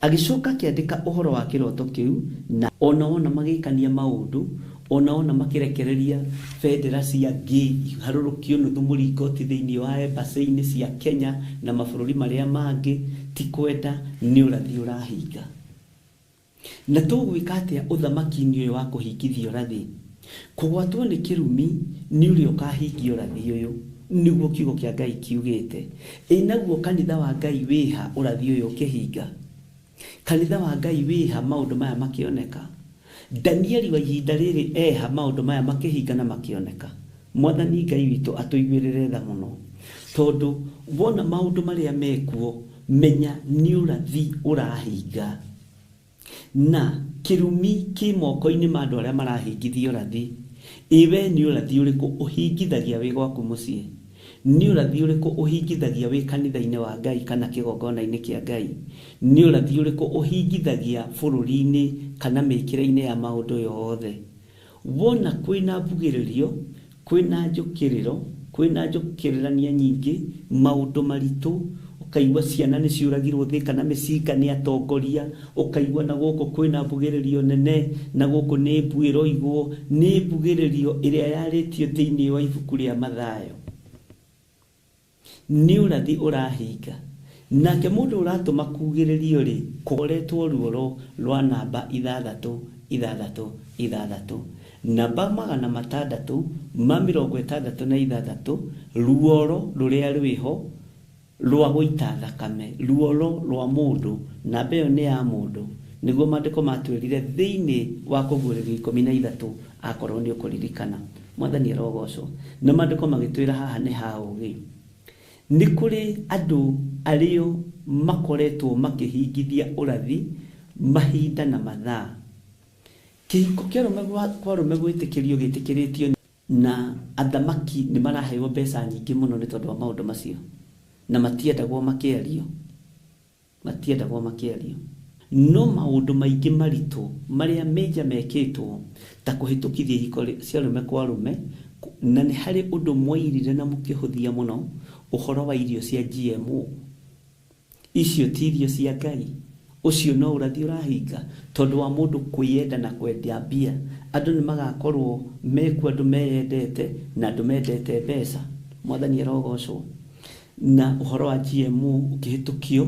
Agĩcoka akĩandĩka ũhoro wa kĩroto kĩu, na ona wona magĩkania maũndũ, ona wona makĩrekereria bendera cia ngĩ iharũrũkio nuthu mũringoti thĩinĩ wa embassy-inĩ cia Kenya na mabũrũri marĩa mangĩ, ti kwenda, nĩ ũrathi ũrahinga. Na tũgwĩka atĩa ũthamaki-inĩ ũyũ wa kũhingithia ũrathi? Kũgwatwo nĩ kĩrumi nĩ ũrĩa ũkahingia ũrathi ũyũ, nĩguo kiugo kĩa Ngai kiugĩte. Ĩ naguo kanitha wa Ngai wĩha ũrathi ũyũ ũkĩhinga? Kanitha wa Ngai wĩha maũndũ maya makĩoneka? Danieli wa ihinda rĩrĩ eha maũndũ maya makĩhinga na makĩoneka? Mwathani Ngai witũ atũiguĩrĩre tha mũno, tondũ wona maũndũ marĩa mekuo, menya nĩ ũrathi ũrahinga. Na kĩrumi kĩ moko-inĩ ma andũ arĩa marahingithia ũrathi. Ĩ we nĩ ũrathi ũrĩkũ ũhingithagia wĩ gwaku mũciĩ? Nĩ ũrathi ũrĩkũ ũhingithagia wĩ kanitha-inĩ wa Ngai kana kĩgongona-inĩ kĩa Ngai? Nĩ ũrathi ũrĩkũ ũhingithagia bũrũri-inĩ kana mĩkĩre-inĩ ya maũndũ yothe? Wona kwĩna mbugĩrĩrio, kwĩna njũkĩrĩro, kwĩna njũkĩrĩrania nyingĩ, maũndũ maritũ, ũkaigua ciana nĩ ciũragirwo thĩ kana mĩcinga nĩ atongoria, ũkaigua na gũkũ kwĩna mbugĩrĩrio nene, na gũkũ nĩ mbu ĩroigwo, nĩ mbugĩrĩrio ĩrĩa yarĩtio thĩinĩ wa ibuku rĩa Mathayo. Nĩ ũrathi ũrahinga. Nake mũndũ ũratũma kugĩrĩrio rĩ, kũgoretwo ruoro rwa namba ithathatũ ithathatũ ithathatũ, namba magana matandatũ ma mĩrongo ĩtandatũ na ithathatũ, ruoro rũrĩa rwĩho rwa gũita thakame, ruoro rwa mũndũ, namba ĩyo nĩ ya mũndũ. Nĩguo maandĩko matwĩrire thĩinĩ wa kũguũrĩrio ikũmi na ithatũ, akorwo nĩ ũkũririkana. Mwathani arogocwo. Na maandĩko magĩtwĩra haha nĩ ha ũũgĩ. Nĩ kũrĩ andũ arĩo makoretwo makĩhingithia ũrathi mahinda na mathaa. Kĩhiko kĩa arũme kwa arũme gwĩtĩkĩrio gĩtĩkĩrĩtio na athamaki nĩ maraheo mbeca nyingĩ mũno nĩ tondũ wa maũndũ macio, na matiendagwo makĩario, matiendagwo makĩario. No maũndũ maingĩ maritũ marĩa major mekĩtwo ta kũhĩtũkithia ihiko cia arũme kwa arũme, na nĩ harĩ ũndũ mwairire na mũkĩhũthia mũno, ũhoro wa irio cia GMO. Icio ti irio cia Ngai. Ũcio no ũrathi ũrahinga tondũ wa mũndũ kwĩyenda na kwenda mbia. Andũ nĩ magakorwo mekuo, andũ meyendete na andũ mendete mbeca. Mwathani arogocwo. Na ũhoro wa GMO ũkĩhĩtũkio,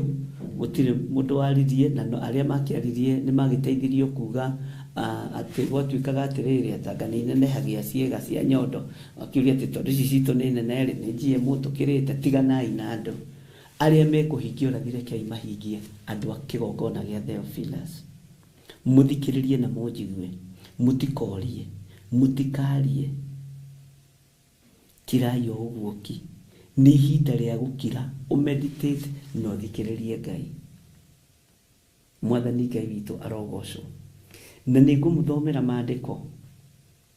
gũtirĩ mũndũ waririe, na arĩa makĩaririe nĩ magĩteithirio kuga Atĩ gwatuĩkaga atĩrĩrĩ, atanga nĩ inenehagia ciĩga cia nyondo, akiuria atĩ tondũ ici citũ nĩ nene rĩ, nĩ GMO tũkĩrĩte. Tiganai na andũ arĩa mekũhingia ũrathi, rekei mahingie. Andũ a kĩgongona gĩa Theophilus, mũthikĩrĩrie na mũnjigue, mũtikorie, mũtikarie, kirai o ũguo ki. Nĩ ihinda rĩa gũkira, ũmeditate na ũthikĩrĩrie Ngai. Mwathani Ngai witũ arogocwo. Na nĩ ngũmũthomera maandĩko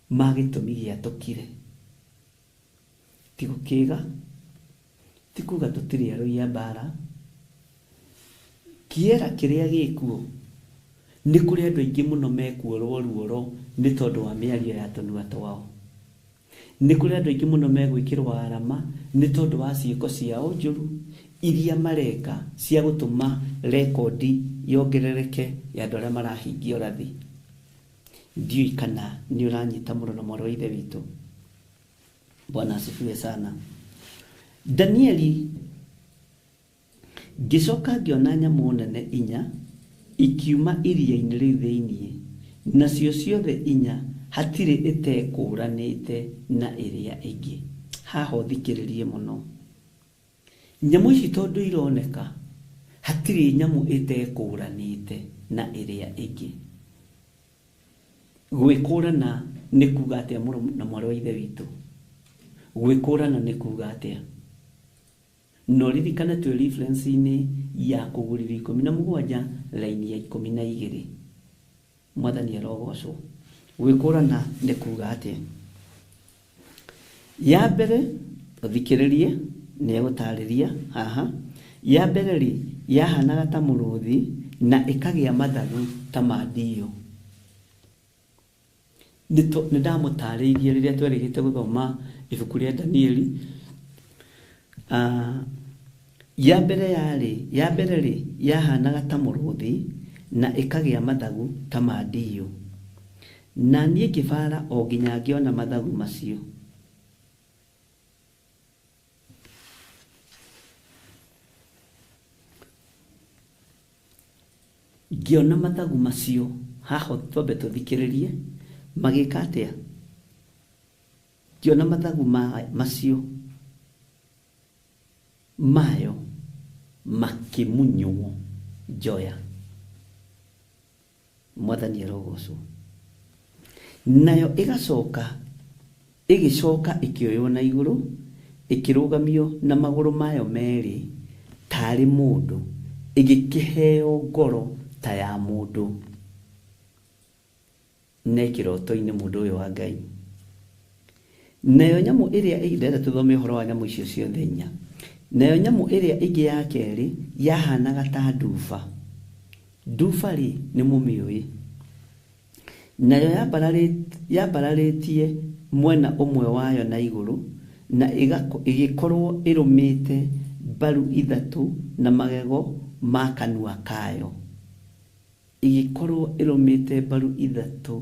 ma gĩtũmi gĩa tũkire. Ti gũkĩga, ti kuga tũtirĩ arũi a mbara. Kĩera kĩrĩa gĩkuo nĩ kũrĩ andũ aingĩ mũno mekuorwo ruoro nĩ tondũ wa mĩario ya tũnua twao. Nĩ kũrĩ andũ aingĩ mũno megwĩkĩrwo arama nĩ tondũ wa ciĩko ciao njũru iria mareka cia gũtũma rekondi yongerereke ya andũ arĩa marahingia ũrathi. Ndiũĩ kana nĩ ũranyita mũno na mwarĩ wa ithe witũ. Bwana asifiwe sana. Danieli, ngĩcoka ngĩona nyamũ nene inya ikiuma iria-inĩ rĩu thĩinĩ, nacio ciothe inya hatirĩ ĩtekũũranĩte na ĩrĩa ĩngĩ. Haha ũthikĩrĩrie mũno. Nyamũ ici tondũ ironeka, hatirĩ nyamũ ĩtekũũranĩte na ĩrĩa ĩngĩ. Gwĩkũrana nĩ kuga atĩa, mũrũ na mwarĩ wa ithe witũ? Gwĩkũrana nĩ kuga atĩa? Na ũririkane twĩ reference-inĩ ya Kũgũrĩrio 17 raini ya 12. Mwathani arogocwo. Gwĩkũrana nĩ kuga atĩa? Ya mbere, ũthikĩrĩrie, nĩ egũtarĩria haha. Ya mbere rĩ, yahanaga ta mũrũthi na ĩkagĩa mathagu ta ma ndiyo. Nĩ ndamũtarĩirie rĩrĩa twerĩgĩte gũthoma ibuku rĩa Danieli. Ya mbere yarĩ, ya mbere rĩ, yahanaga ta mũrũthi na ĩkagĩa mathagu ta ma ndiyo. Na niĩ ngĩbara o nginya ngĩona mathagu macio. Ngĩona mathagu macio, haha twambe tũthikĩrĩrie, magĩka atĩa? Ngĩona mathagu macio mayo makĩmunywo njoya. Mwathani arogocwo. Nayo ĩgacoka ĩgĩcoka ĩkĩoywo na igũrũ, ĩkĩrũgamio na magũrũ mayo merĩ tarĩ mũndũ, ĩgĩkĩheo ngoro ta ya mũndũ. Ne kĩroto-inĩ mũndũ ũyũ wa Ngai. Nayo nyamũ ĩrĩa ndĩrenda tũthome ũhoro wa nyamũ icio ciothe inya. Nayo nyamũ ĩrĩa ĩngĩ ya kerĩ yahanaga ta nduba. Nduba rĩ, nĩ mũmĩũĩ. Nayo yambararĩtie mwena ũmwe wayo na igũrũ, na ĩgĩkorwo ĩrũmĩte mbaru ithatũ na magego ma kanua kayo. Ĩgĩkorwo ĩrũmĩte mbaru ithatũ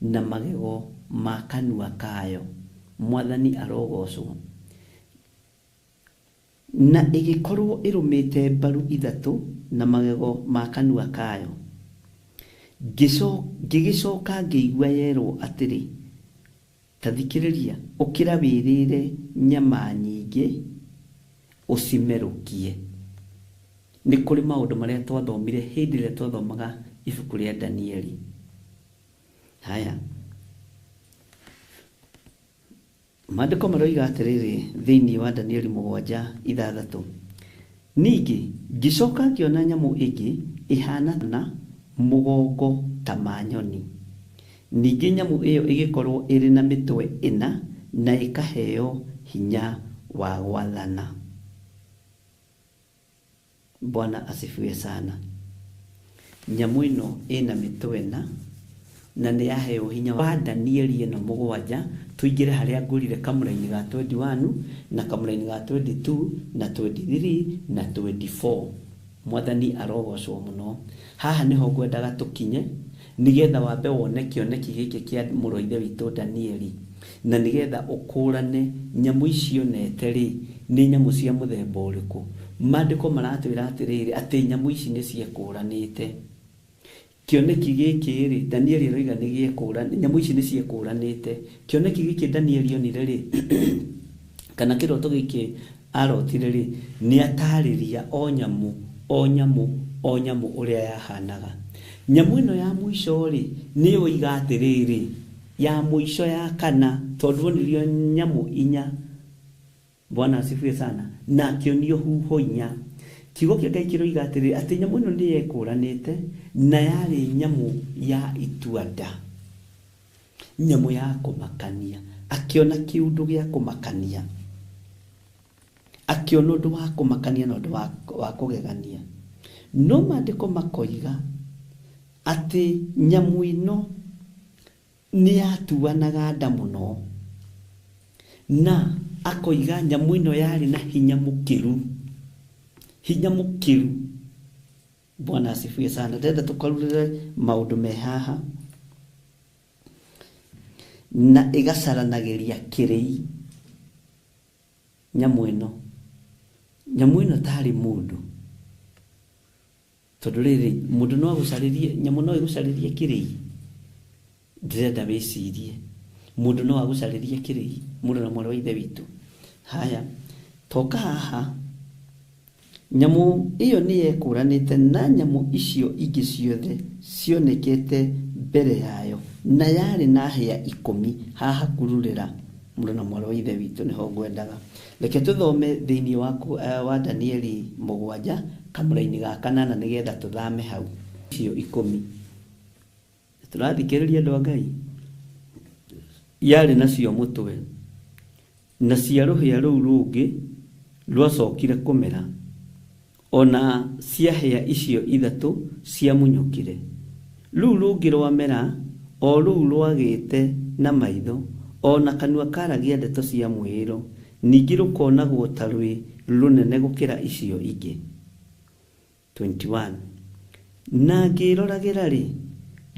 na magego ma kanua kayo. Mwathani arogocwo. Na ĩgĩkorwo ĩrũmĩte mbaru ithatũ na magego ma kanua kayo. Ngĩgĩcoka ngĩigua yerwo atĩrĩ, ta thikĩrĩria, ũkĩra wĩrĩre nyama nyingĩ ũcimerũkie. Nĩ kũrĩ maũndũ marĩa twathomire hĩndĩ ĩrĩa twathomaga ibuku rĩa Danieli. Haya, maandĩko maroiga atĩrĩrĩ thĩinĩ wa Danieli 7:6. Ningĩ ngĩcoka ngĩona nyamũ ĩngĩ ĩhana na mũgongo ta ma nyoni. Ningĩ nyamũ ĩyo ĩgĩkorwo ĩrĩ na mĩtwe ĩna na ĩkaheo hinya wa gwathana. Bwana asifiwe sana. Nyamũ ĩno ĩna mĩtwe ĩna na nĩ yaheo hinya wa Danieli ĩno 7. Tũingĩre harĩa ngũrire kamũraini ga 21 na kamũraini ga 22 na 23 na 24. Mwathani arogocwo mũno. Haha nĩho ngwendaga tũkinye nĩgetha wambe wone kĩoneki gĩkĩ kĩa mũrũ wa ithe witũ Danieli, na nĩgetha ũkũrane nyamũ icio nete rĩ nĩ nyamũ cia mũthemba ũrĩkũ. Maandĩko maratwĩra atĩrĩrĩ, atĩ nyamũ ici nĩ ciekũranĩte. Kĩoneki gĩkĩ rĩ, Danieli aroiga nĩ gĩekũra, nyamũ ici nĩ ciekũranĩte. Kĩoneki gĩkĩ Danieli onire rĩ, kana kĩroto gĩkĩ arotire rĩ, nĩ atarĩria o nyamũ, o nyamũ, o nyamũ ũrĩa yahanaga. Nyamũ ĩno ya mũico rĩ, nĩyo oiga atĩrĩrĩ, ya mũico ya kana, tondũ onirio nyamũ inya. Bwana asifiwe sana. Na akĩonio huho inya. Kiugo kĩa Ngai kĩroiga atĩrĩ, atĩ nyamũ ĩno nĩ yekũranĩte na yarĩ nyamũ ya itua-nda, nyamũ ya kũmakania. Akĩona kĩũndũ gĩa kũmakania, akĩona ũndũ wa kũmakania na ũndũ wa, wa kũgegania. No maandĩko makoiga atĩ nyamũ ĩno Nĩ yatuanaga nda mũno. Na akoiga nyamũ ĩno yarĩ na hinya mũkĩru. Hinya mũkĩru. Bwana asifiwe sana. Ndĩrenda tũkarurĩre maũndũ me haha. Na ĩgacaranagĩria kĩrĩi. Nyamũ ĩno. Nyamũ ĩno tarĩ mũndũ. Tondũ rĩrĩ, mũndũ no agũcarĩrie, nyamũ no ĩgũcarĩrie kĩrĩi? Ndĩrenda wĩcirie. Mũndũ no agũcarĩrie kĩrĩi, mũrũ na mwarĩ wa Ithe witũ? Haya, toka haha. Nyamũ ĩyo nĩ yekũũranĩte na nyamũ icio ingĩ ciothe cionekete mbere yayo, na yarĩ na hĩa ikũmi. Haha kururĩra, mũrũ na mwarĩ wa Ithe witũ, nĩho ngwendaga. Reke tũthome thĩinĩ wa, wa Danieli mũgwanja, kamũraini ga kanana, nĩgetha tũthame hau. Icio ikũmi. Tũrathikĩrĩria andũ a Ngai? Yarĩ nacio mũtwe, na cia rũhĩa rũu rũngĩ rwacokire kũmera, o na cia hĩa icio ithatũ ciamunyũkire. Rũu rũngĩ rwamera, o rũu rwagĩte na maitho, o na kanua kaaragia ndeto cia mwĩĩro, ningĩ rũkonagwo ta rwĩ rũnene gũkĩra icio ingĩ. 21 na ngĩĩroragĩra-rĩ,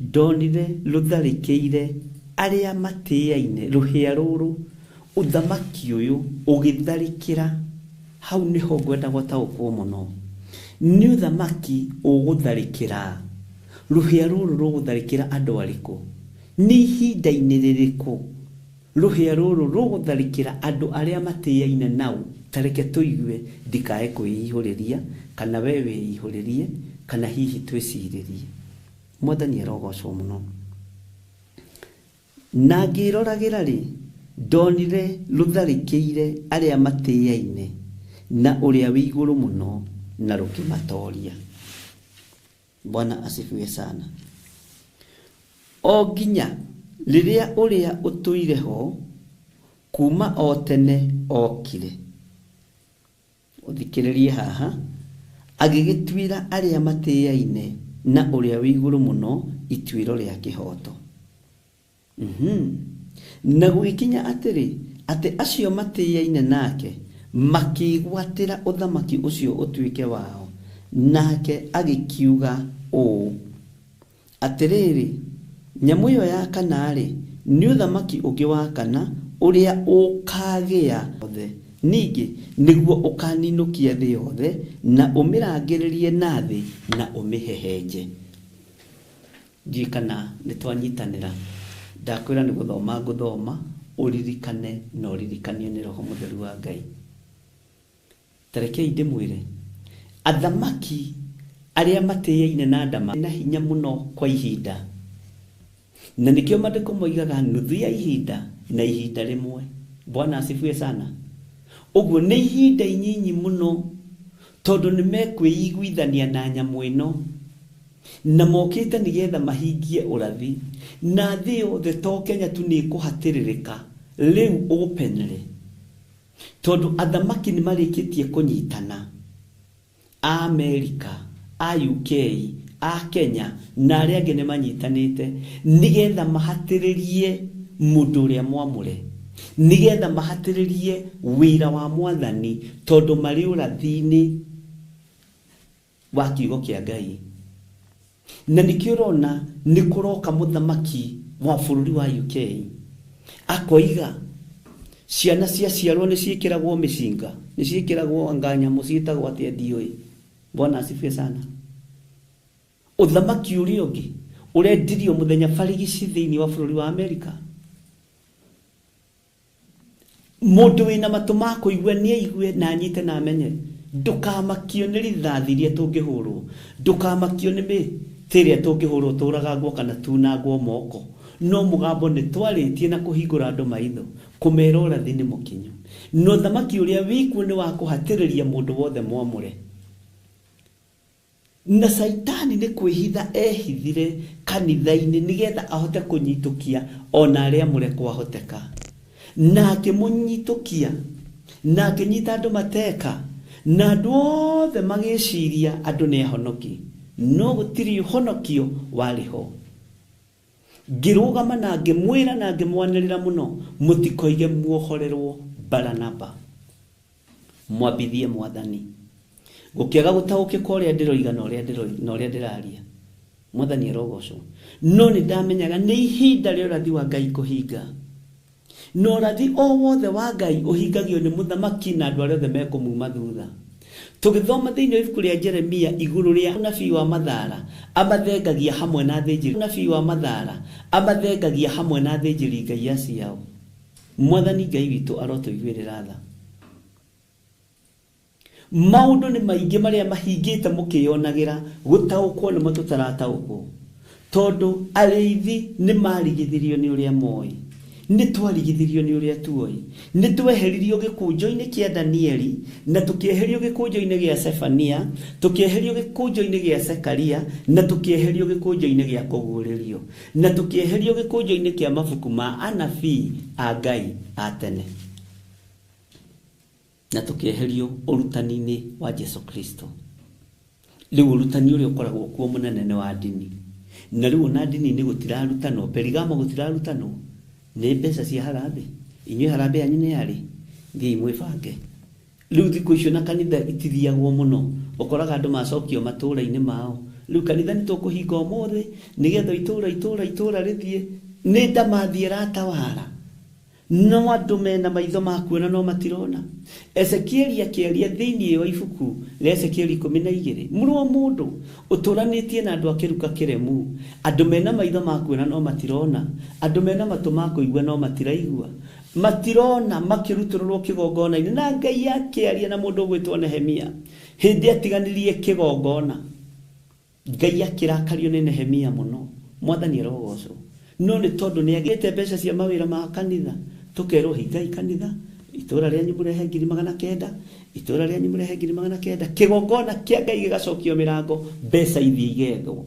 ndonire rũtharĩkĩire arĩa matĩaine, rũhĩa rũrũ, ũthamaki ũyũ ũgĩtharĩkĩra, hau nĩho ngwenda gũtaũkwo mũno, nĩ ũthamaki ũgũtharĩkĩra, rũhĩa rũrũ rũgũtharĩkĩra andũ arĩkũ, nĩ ihinda-inĩ rĩrĩkũ? Rũhĩa rũrũ rũgũtharĩkĩra andũ arĩa matĩaine naũ. Ta reke tũigue, ndikae kwĩihũrĩria, kana wee wĩihũrĩrie, kana hihi twĩcirĩrie. Mwathani arogocwo mũno. Na ngĩĩroragĩra-rĩ, ndonire rũtharĩkĩire arĩa matĩaine na Ũrĩa-wĩ-Igũrũ-Mũno, na rũkĩmatooria. Bwana asifiwe sana. O nginya rĩrĩa ũrĩa ũtũire ho kuuma o tene okire. Ũthikĩrĩrie haha, agĩgĩtuĩra arĩa matĩaine na Ũrĩa-wĩ-Igũrũ-Mũno ituĩro rĩa kĩhooto. Na gũgĩkinya atĩrĩ, atĩ acio matĩaine nake makĩĩgwatĩra ũthamaki ũcio ũtuĩke wao, nake agĩkiuga ũũ, Atĩrĩrĩ, nyamũ ĩo ya kana-rĩ, nĩ ũthamaki ũngĩ wa kana ũrĩa ũkagĩa. Othe. Ningĩ nĩguo ũkaninũkia thĩ yothe, na ũmĩrangĩrĩrie na thĩ, na ũmĩhehenje. Ndiũĩ kana nĩ twanyitanĩra. Ndakwĩra nĩ gũthoma ngũthoma, ũririkane na ũririkanio nĩ Roho Mũtheru wa Ngai. Ta rekei ndĩmwĩre, athamaki arĩa matĩaine na ndama na hinya mũno kwa ihinda, na nĩkĩo mandĩko moigaga nuthu ya ihinda na ihinda rĩmwe. Bwana asifiwe sana. Ũguo nĩ ihinda inyinyi mũno, tondũ nĩ mekwĩiguithania na nyamũ ĩno. Na mokĩte nĩgetha mahingie ũrathi, na thĩ yothe to Kenya tu nĩ ĩkũhatĩrĩrĩka rĩu openly, tondũ athamaki nĩ marĩkĩtie kũnyitana, a Amerika, a UK, a Kenya na arĩa angĩ nĩ manyitanĩte nĩgetha mahatĩrĩrie mũndũ ũrĩa mwamũre, nĩgetha mahatĩrĩrie wĩra wa Mwathani tondũ marĩ ũrathi-inĩ. wa kiugo kĩa Ngai. Na nĩkĩo ũrona nĩ kũroka mũthamaki wa bũrũri wa UK akoiga ciana ciaciarwo nĩ ciĩkĩragwo mĩcinga, nĩ ciĩkĩragwo anga nyamũ ciĩtagwo atĩa ndiũĩ. Bwana asifiwe sana. Ũthamaki ũrĩa ũngĩ Ũrendirio mũthenya barigici thĩinĩ wa bũrũri wa Amerika. Mũndũ wĩna matũ ma kũigua nĩ aigue na anyite na amenye. Ndũkamakio nĩ rithathi iria tũngĩhũrwo, ndũkamakio nĩ mĩtĩ ĩrĩa tũngĩhũrwo tũragangwo kana tunangwo moko. No mũgambo nĩ twarĩtie na kũhingũra andũ maitho, kũmera ũrathi nĩ mũkinyu. Na ũthamaki ũrĩa wĩkuo nĩ wa kũhatĩrĩria mũndũ wothe mwamũre. Na Caitani nĩ kwĩhitha ehithire kanitha-inĩ nĩgetha ahote kũnyitũkia ona arĩa amũre kwahoteka. Na akĩmũnyitũkia, na akĩnyita andũ mateka, na andũ othe magĩciria andũ nĩ ahonoki. No gũtirĩ ũhonokio warĩ ho. Ngĩrũgama na ngĩmwĩra na ngĩmwanĩrĩra mũno, mũtikoige muohorerwo Baranaba. Mwambithie Mwathani. Gũkĩaga gũtaũkĩka ũrĩa ndĩroiga na ũrĩa ndĩraria. Mwathani arogocwo. No nĩ ndamenyaga nĩ ihinda rĩa ũrathi wa Ngai kũhinga. Na ũrathi o wothe wa Ngai ũhingagio nĩ mũthamaki na andũ arĩa othe mekũmuma thutha. Tũgĩthoma thĩinĩ wa ibuku rĩa Jeremia igũrũ rĩa nabii wa Mathara, amathengagia hamwe na athĩnjĩri. Nabii wa Mathara amathengagia hamwe na athĩnjĩri Ngai aciao. Mwathani Ngai witũ arotũiguĩrĩra tha. Maũndũ nĩ maingĩ marĩa mahingĩte mũkĩyonagĩra, gũtaũkwo nĩmo tũtarataũkwo. Tondũ arĩithi nĩ marigithirio nĩ ũrĩa moĩ, nĩ twarigithirio nĩ ũrĩa tuoĩ, nĩ tweheririo gĩkũnjo-inĩ kĩa Danieli, na tũkĩeherio gĩkũnjo-inĩ gĩa Sefania, tũkĩeherio gĩkũnjo-inĩ gĩa Sekaria, na tũkĩeherio gĩkũnjo-inĩ gĩa Kũguũrĩrio, na tũkĩeherio gĩkũnjo-inĩ kĩa mabuku ma anabii a Ngai a tene, na tũkĩeherio ũrutani-inĩ wa Jesu Kristo. Rĩu ũrutani ũrĩa ũkoragwo kuo mũnene nĩ wa ndini. Na rĩu ona ndini-inĩ gũtirarutanwo, Perigamo gũtirarutanwo, nĩ mbeca cia harambee. Inyuĩ harambee yanyu nĩ yarĩ, thiĩi mwĩbange. Rĩu thikũ icio na kanitha itithiagwo mũno, ũkoraga andũ macokio matũũra-inĩ mao. Rĩu kanitha nĩ tũkũhinga ũmũthĩ nĩgetha itũũra itũũra itũũra rĩthiĩ. Nĩ ndamathi ĩratawara. No andũ mena maitho ma kuona no matirona. Ezekieli akĩaria thĩinĩ wa ibuku rĩa Ezekieli 12, mũrũ wa mũndũ ũtũranĩtie na andũ a kĩruka kĩremu, andũ mena maitho ma kuona no matirona, andũ mena matũ ma kũigua no matiraigua, matirona makĩrutũrũrwo kĩgongona-inĩ. Na Ngai akĩaria na mũndũ ũgwĩtwo Nehemia hĩndĩ atiganirie kĩgongona. Ngai akĩrakario nĩ Nehemia mũno. Mwathani arogocwo. No nĩ tondũ nĩ agĩte mbeca cia mawĩra ma kanitha, tũkerwo hingai kanitha, itũũra rĩanyu mũrehe 900,000, itũũra rĩanyu mũrehe 900,000, kĩgongona kĩa Ngai gĩgacokio mĩrango, mbeca ithiĩ igethwo.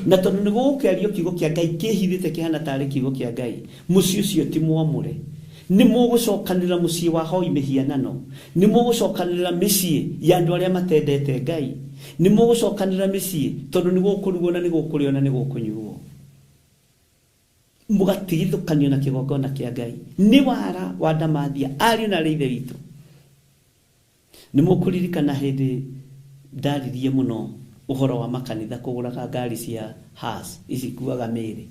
Na tondũ nĩ gũgũkĩario kiugo kĩa Ngai kĩhithĩte kĩhana tarĩ kiugo kĩa Ngai, mũciĩ ũcio ti mwamũre. Nĩ mũgũcokanĩrĩra mũciĩ wa hoi mĩhianano, nĩ mũgũcokanĩrĩra mĩciĩ ya andũ arĩa matendete Ngai, nĩ mũgũcokanĩrĩra mĩciĩ tondũ nĩ gũkũrugwo na nĩ gũkũrĩo na nĩ gũkũnyuo. Mũgatigithũkanio na kĩgongona kĩa Ngai. Nĩ wara wa ndamathia, ariũ na arĩ ithe witũ. Nĩ mũkũririkana hĩndĩ ndaririe mũno ũhoro wa makanitha kũgũraga ngari cia hearse ici ikuaga mĩĩrĩ.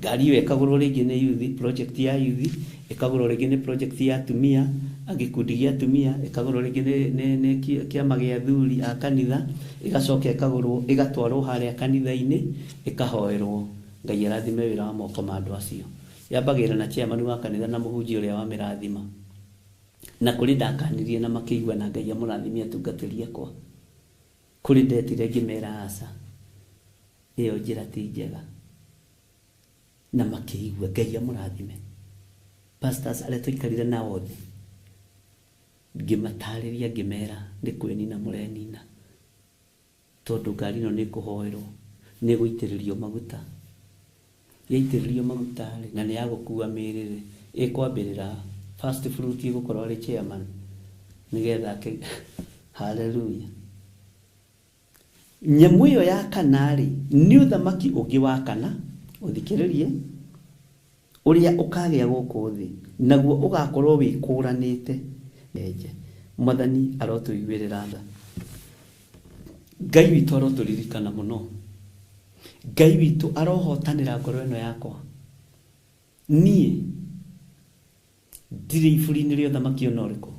Ngari ĩyo ĩkagũrwo rĩngĩ nĩ youth, project ya youth, ĩkagũrwo rĩngĩ nĩ project ya atumia, gĩkundi gĩa atumia, ĩkagũrwo rĩngĩ nĩ kĩama gĩa athuri a kanitha, ĩgacoka ĩkagũrwo ĩgatwarwo harĩa kanitha-inĩ, ĩkahoerwo. Ngai arathime wĩra wa moko ma andũ acio. Yambagĩrĩra na chairman wa kanitha na mũhunjia ũrĩa wamĩrathima. Na kũrĩ ndakanirie na makĩigua na Ngai amũrathimie atungatĩri akwa. Kũrĩ ndetire ngĩmera aca, ĩyo njĩra ti njega. Na makĩigua Ngai amũrathime. Pastors arĩa tũikarire nao thĩ, ngĩmatarĩria ngĩmera nĩ kwĩnina mũrenina. Tondũ ngari ĩno nĩ ĩkũhoerwo, nĩ ĩgũitĩrĩrio maguta. Yaitĩrĩrio maguta rĩ, na nĩ ya gũkua mĩĩrĩ rĩ, ĩkwambĩrĩra first fruit ĩgũkorwo arĩ chairman nĩgetha ake. Hallelujah. Nyamũ ĩyo ya kana rĩ, nĩ ũthamaki ũngĩ wa kana, ũthikĩrĩrie, ũrĩa ũkagĩa gũkũ thĩ, naguo ũgakorwo wĩkũranĩte. Enje. Mwathani arotũiguĩrĩra tha. Ngai witũ arotũririkana mũno. Ngai witũ arohotanĩra ngoro ĩno yakwa. Niĩ ndirĩ iburi-inĩ rĩa ũthamaki ona ũrĩkũ.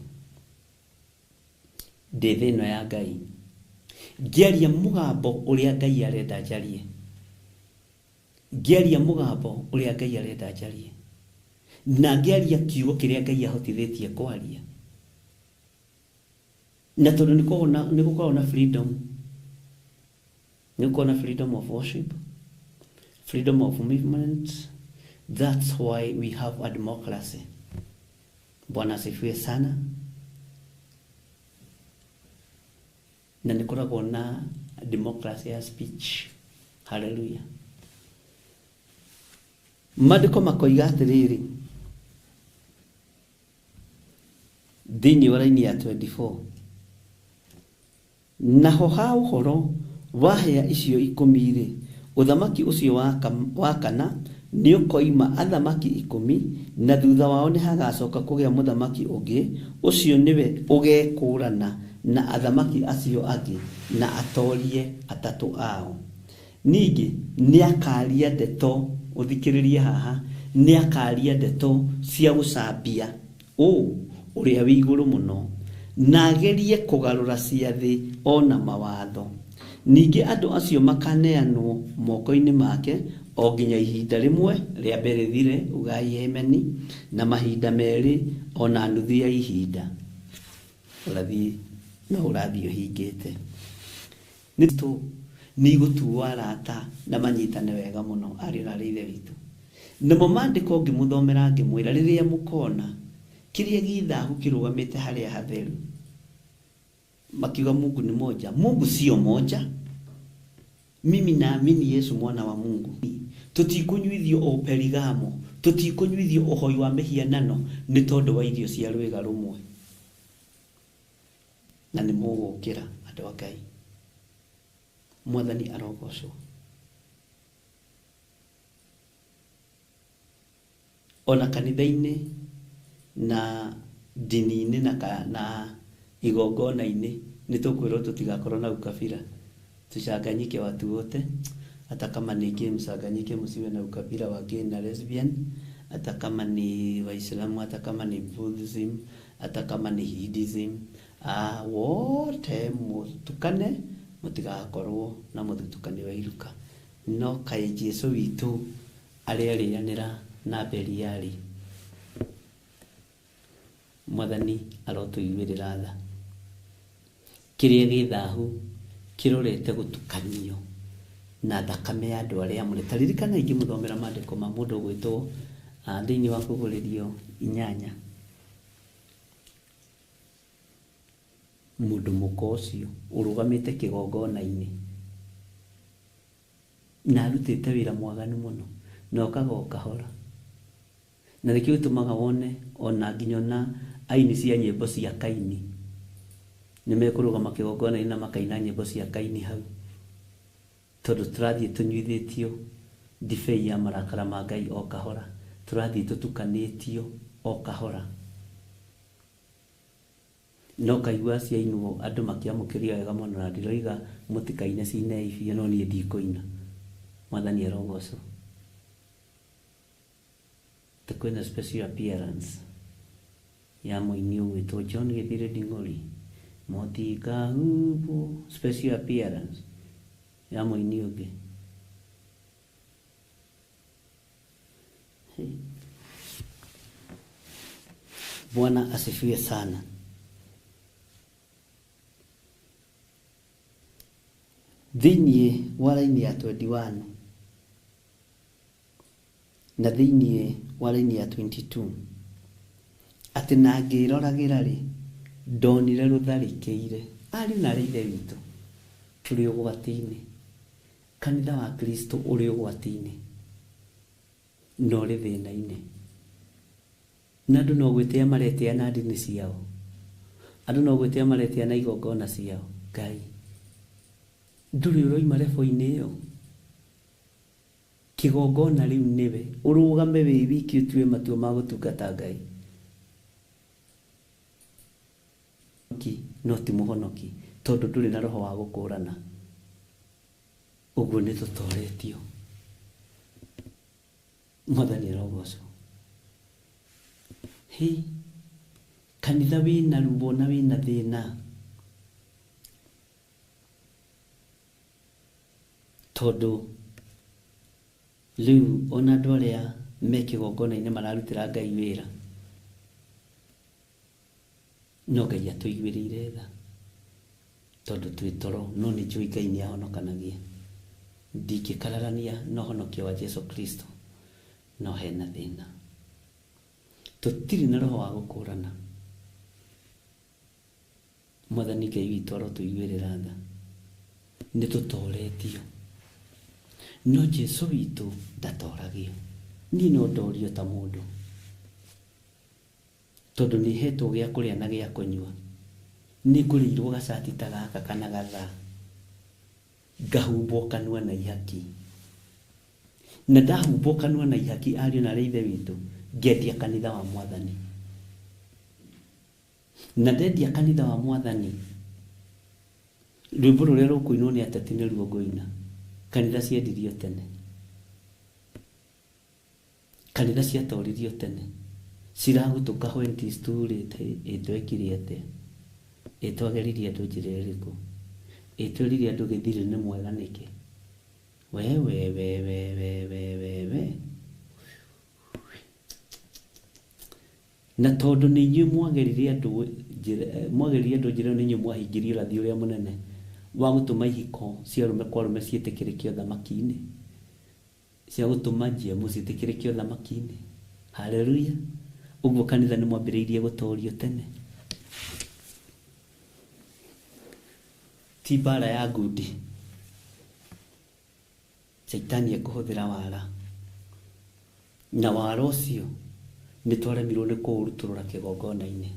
Ndĩ thĩ ĩno ya Ngai. Ngĩaria mũgambo ũrĩa Ngai arenda njarie. Ngĩaria mũgambo ũrĩa Ngai arenda njarie, na ngĩaria kiugo kĩrĩa Ngai ahotithĩtie kwaria. Na tondũ nĩ gũkoragwo na freedom, nĩ gũkoragwo na freedom of worship, freedom of movement. That's why we have a democracy. Bwana asifiwe sana. Na nĩ koragwo na democracy ya speech. Hallelujah. Maandĩko makoiga atĩrĩrĩ thĩinĩ wa raini ya 24, naho ha ũhoro wa hĩa icio 10-rĩ, ũthamaki ũcio wa kana nĩũkoima athamaki 10, na thutha wao nĩhagacoka kũgĩa mũthamaki ũngĩ, ũcio nĩwe ũgekũũrana na athamaki acio angĩ na atorie atatũ ao. Ningĩ nĩakaria ndeto, ũthikĩrĩrie haha, nĩakaria ndeto cia gũcambia ũ ũrĩa wĩ igũrũ mũno, na agerie kũgarũra ciathĩ ona mawatho. Ningĩ andũ acio makaneanwo moko-inĩ make o nginya ihinda rĩmwe rĩa mbere rĩthire, ugai ameni, na mahinda merĩ ona nuthu ya ihinda. Ũrathi no ũrathiĩ ũhingĩte. Nĩ igũtuo arata na manyitane wega mũno ariũ na arĩ ithe witũ. Namo maandĩko ngĩmũthomera ngĩmwĩra rĩrĩa mũkona kĩrĩa gĩ thahu kĩrũgamĩte harĩa hatheru, makiuga Mungu ni moja. Mungu sio moja. Mimi naamini Yesu mwana wa Mungu. Tũtikũnyuithio o Perigamo, tũtikũnyuithio ũhoi wa mĩhianano nĩ tondũ wa irio cia rwĩga rũmwe. Na nĩ mũgũkĩra andũ a Ngai. Mwathani arogocwo. Ona kanitha-inĩ na ndini-inĩ na igongona-inĩ nĩ tũkwĩrwo tũtigakorwo na ukabila, tuchanganyike watu wote, hata kama ni gay mchanganyike, msiwe na ukabila wa gay na lesbian, hata kama ni Waislamu, hata kama ni Buddhism, hata kama ni Hinduism, wote mutukane, mutigakorwo na mũthutũkanio wa iruka. No kaĩ Jesu witũ arerĩanĩra na Beliali. Mwathani arotũiguĩrĩra tha. Kĩrĩa gĩ thahu kĩrorete gũtukanio na thakame ya andũ arĩa amũre. Ta ririkana ingĩmũthomera maandĩko ma mũndũ ũgwĩtwo thĩinĩ wa Kũguũrĩrio 8. Mũndũ mũka ũcio ũrũgamĩte kĩgongona-inĩ na arutĩte wĩra mwaganu mũno na okaga o kahora. Na nĩkĩo gĩtũmaga wone ona nginya ona aini cia nyĩmbo cia Kaini nĩ mekũrũgama kĩgongona-inĩ na makaina nyĩmbo cia Kaini hau, tondũ tũrathiĩ tũnyuithĩtio ndibei ya marakara ma Ngai o kahora, tũrathiĩ tũtukanĩtio o kahora. No kaigua ciainwo andũ makĩamũkĩria wega mũno, na ndiroiga mũtikaine cinei biũ, no niĩ ndikũina. Mwathani arogocwo. Ta kwĩna special appearance ya mũini ũgwĩtwo John Gĩthire Nding'ori, mũtikahumbwo, special appearance ya mũini ũngĩ. Bwana asifiwe sana. Thĩinĩ wa raini ya 21 na thĩinĩ wa raini ya 22, atĩ na ngĩroragĩra rĩ, ndonire rũtharĩkĩire. Ariũ na arĩ ithe witũ, tũrĩ ũgwati-inĩ. Kanitha wa Kristo ũrĩ ũgwati-inĩ na ũrĩ thĩna-inĩ. Na andũ no gwĩtĩa maretĩa na ndini ciao, andũ no gwĩtĩa maretĩa na igongona ciao. Ngai, ndũrĩ ũroima rebo-inĩ ĩyo. Kĩgongona rĩu nĩwe ũrũgame wĩ wiki ũtue matua ma gũtungata Ngai. No ti mũhonoki, tondũ ndũrĩ na roho wa gũkũrana. Ũguo nĩ tũtoretio. Mwathani arogocwo. Hĩ, kanitha wĩna ruo na wĩna thĩna, tondũ Rĩu ona andũ arĩa me kĩgongona-inĩ mararutĩra Ngai wĩra, no Ngai atũiguĩrĩire tha tondũ twĩ toro, no nĩ njũĩ Ngai nĩ ahonokanagia. Ndingĩkararania na ũhonokio wa Jesu Kristo, no hena thĩna. Tũtirĩ na roho wa gũkũrana. Mwathani Ngai witũ arotũiguĩrĩra tha. Nĩ tũtoretio. No Jesu witũ ndatoragio. Niĩ no ndorio ta mũndũ, tondũ nĩ hetwo gĩa kũrĩa na gĩa kũnyua. Nĩ ngũrĩirwo gacati ta gaka kana gathaa, ngahumbwo kanua na ihaki. Na ndahumbwo kanua na ihaki, ariũ na arĩ Ithe witũ, ngendia kanitha wa Mwathani. Na ndendia kanitha wa Mwathani, rwĩmbo rũrĩa rũkũinwo nĩ ateti nĩruo ngũina. Kanitha ciendirio tene. Kanitha ciatoririo tene. Ciragũtũka when it is too late. Ĩ twekire atĩa? Ĩ twageririe andũ njĩra ĩrĩkũ? Ĩ twerire andũ gĩthirĩ nĩ mwega nĩkĩ? We we we we we we we we. Na tondũ nĩ inyuĩ mwageririe andũ njĩra, mwageririe andũ njĩra ĩyo, nĩ inyuĩ mwahingirie ũrathi ũrĩa mũnene wa gũtũma ihiko cia arũme kwa arũme ciĩtĩkĩrĩke ũthamaki-inĩ, cia gũtũma GMO ciĩtĩkĩrĩke ũthamaki-inĩ. Haleluya! Ũguo kanitha nĩ mwambĩrĩirie gũtorio tene. Ti mbara ya ngundi. Shaitani ekũhũthĩra wara. Na wara ũcio nĩ twaremirwo nĩ kũũrutũrũra kĩgongona-inĩ.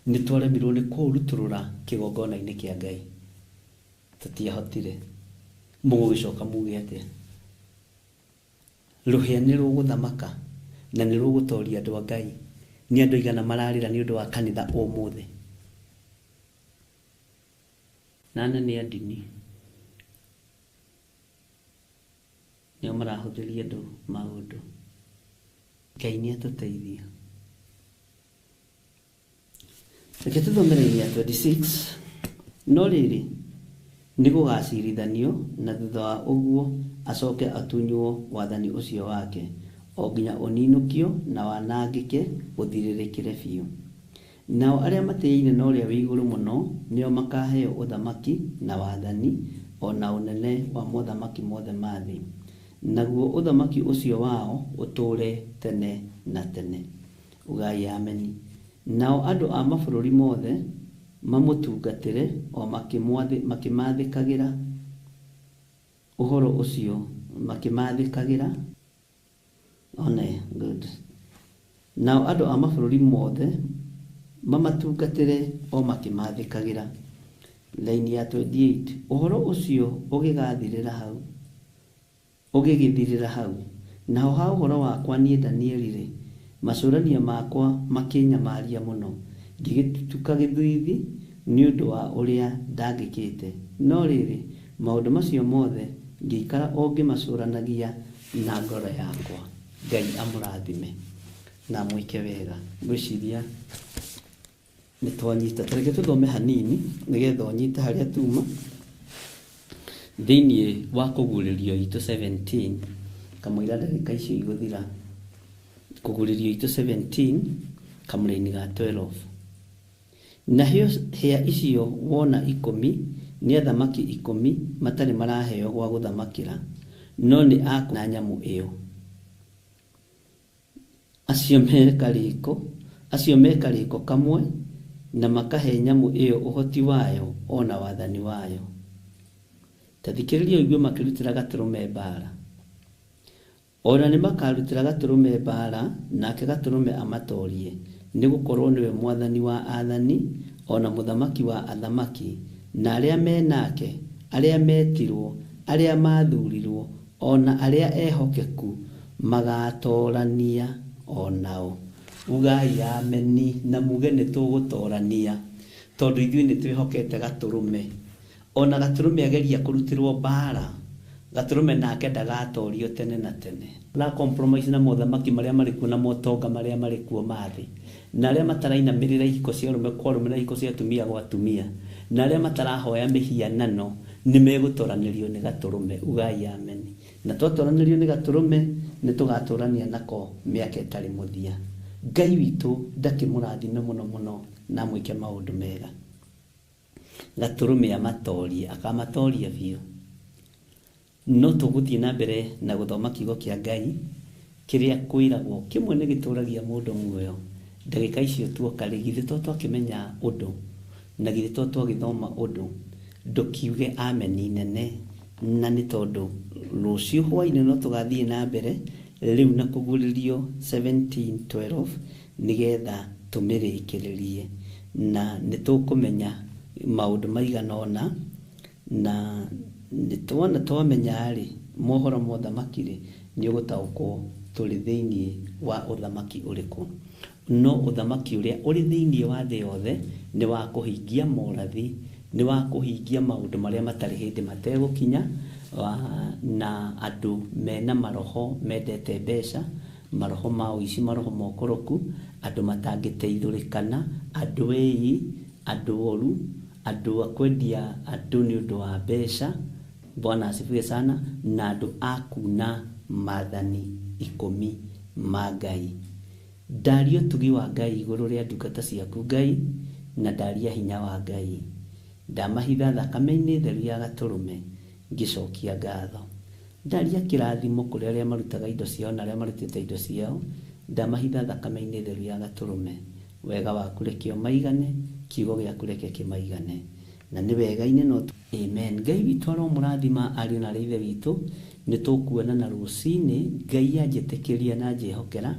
Nĩ twaremirwo nĩ kũũrutũrũra kĩgongona-inĩ kĩa Ngai. Tũtiahotire. Mũgũgĩcoka muge atĩa? Rũhĩa nĩ rũgũthamaka na nĩ rũgũtoria andũ a Ngai. Nĩ andũ aigana mararĩra nĩ ũndũ wa kanitha ũmũthĩ? Na anene a ndini nĩo marahũthĩria andũ maũndũ. Ngai nĩ atũteithia. Reke tũthome raini ya 26. No rĩrĩ, nĩ gũgacirithanio, na thutha wa ũguo acoke atunywo wathani ũcio wake, o nginya ũninũkio na wanangĩke ũthirĩrĩkĩre biũ. Nao arĩa matĩĩaine na Ũrĩa-wĩ-Igũrũ-Mũno nĩo makaheo ũthamaki, na wathani, o na ũnene wa mothamaki mothe ma thĩ, naguo ũthamaki ũcio wao ũtũũre tene na tene. Ugai Ameni. Nao andũ a mabũrũri mothe mamũtungatĩre o makĩmathĩkagĩra ũhoro ũcio, makĩmathĩkagĩra. One, good. Nao andũ a mabũrũri mothe mamatungatĩre o makĩmathĩkagĩra. Line ya 28, ũhoro ũcio ũgĩgathirĩra hau. Ũgĩgĩthirĩra hau. Naho ha ũhoro wakwa niĩ Danieli-rĩ, macũrania makwa makĩĩnyamaria mũno, ngĩgĩtutuka gĩthiithi nĩ ũndũ wa ũrĩa ndangĩkĩte, no rĩrĩ, maũndũ macio mothe ngĩikara o ngĩmacũranagia na ngoro yakwa. Ngai amũrathime na amwĩke wega. Ngwĩciria nĩ twanyita. Ta reke tũthome hanini nĩgetha ũnyite harĩa tuma. Thĩinĩ wa kũguũrĩrio itũ 17, kamũira ndagĩka icio igũthira. Kũguũrĩrio itũ 17, kamũraini ga 12. Na hĩa icio wona 10 nĩ athamaki 10 matarĩ maraheo gwa gũthamakĩra, no nĩ a na nyamũ ĩyo. Acio me karĩko, acio me karĩko kamwe, na makahe nyamũ ĩyo ũhoti wayo o na wathani wayo. Ta thikĩrĩria ũigue makĩrutĩra Gatũrũme mbaara. O na nĩmakarutĩra Gatũrũme mbaara, nake Gatũrũme amatoorie, nĩgũkorwo nĩwe Mwathani wa aathani, o na Mũthamaki wa athamaki, na arĩa me nake, arĩa meetirwo, arĩa maathuurirwo, o na arĩa ehokeku, magaatoorania o nao. Ugai Ameni, na muuge nĩtũgũtoorania, tondũ ithuĩ nĩtwĩhokete Gatũrũme. O na Gatũrũme ageria kũrutĩrwo mbaara, Gatũrũme nake ndagatoorio tene na tene. Ra compromise na mothamaki marĩa marĩ kuo na motonga marĩa marĩ kuo ma thĩ, na arĩa matarainamĩrĩra ihiko cia arũme kwa arũme na ihiko cia atumia gwa atumia. Na arĩa matarahoya mĩhianano nĩ megũtoranĩrio nĩ Gatũrũme. Ugai ameni. Na twatoranĩrio nĩ Gatũrũme nĩ tũgatũrania nako mĩaka ĩtarĩ mũthia. Ngai witũ ndakĩmũrathime mũno mũno na amwĩke maũndũ mega. Gatũrũme amatorie, akamatoria biũ. No tũgũthiĩ na mbere na gũthoma kiugo kĩa Ngai kĩrĩa kwĩragwo kĩmwe nĩ gĩtũragia mũndũ muoyo. Ndagĩka icio tuoka rĩ, githĩ to twakĩmenya ũndũ na githĩ to twagĩthoma ũndũ, ndũkiuge ameni nene, na nĩ tondũ rũciũ hwaĩ-inĩ no tũgathiĩ na mbere rĩu na kũguũrĩrio 17:12 nĩgetha tũmĩrĩkĩrĩrie, na nĩ tũkũmenya maũndũ maigana ũna, na nĩ tuona twamenya rĩ mohoro ma ũthamaki rĩ, nĩ ũgũtaũkwo tũrĩ thĩinĩ wa ũthamaki ũrĩkũ. No ũthamaki ũrĩa ũrĩ thĩinĩ wa thĩ yothe nĩ wa kũhingia morathi, nĩ wa kũhingia maũndũ marĩa matarĩ hĩndĩ mategũkinya, na andũ mena maroho mendete mbeca, maroho ma ũici, maroho ma ũkoroku, andũ matangĩteithũrĩkana, andũ ĩi, andũ oru, andũ a kwendia andũ nĩ ũndũ wa mbeca. Bwana asifiwe sana. Na andũ a kuna maathani 10 ma Ngai. Ndaria ũtugi wa Ngai igũrũ rĩa ndungata ciaku Ngai, na ndaria hinya wa Ngai. Ndamahitha thakame-inĩ theru ya Gatũrũme ngĩcokia ngatho. Ndaria kĩrathimo kũrĩ arĩa marutaga indo ciao na arĩa marutĩte indo ciao. Ndamahitha thakame-inĩ theru ya Gatũrũme. Wega waku reke ũmaigane, kiugo gĩaku reke kĩmaigane. Na nĩ wega-inĩ no amen. Ngai witũ aromũrathima ariũ na arĩ ithe witũ. Nĩ tũkuonana rũcinĩ. Ngai anjĩtĩkĩria na anjĩhokera,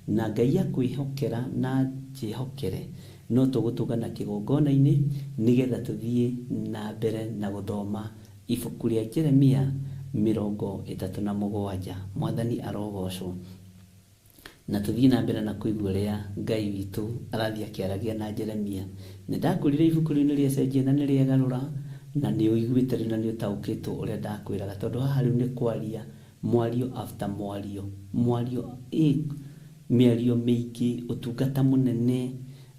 na Ngai akwĩhokera na anjĩhokere, no tũgũtũngana kĩgongona-inĩ nĩgetha tũthiĩ na mbere na gũthoma ibuku rĩa Jeremia 37. Mwathani arogocwo. Na tũthiĩ na mbere na kũigua ũrĩa Ngai witũ arathiĩ akĩaragia na Jeremia. Nĩ ndakwĩrire ibuku rĩu nĩ rĩacenjia na nĩ rĩagarũra, na nĩ ũiguĩte rĩu na nĩ ũtaũkĩtwo ũrĩa ndakwĩraga, tondũ haha rĩu nĩ kwaria mwario after mwario, mwario mĩario mĩingĩ, ũtungata mũnene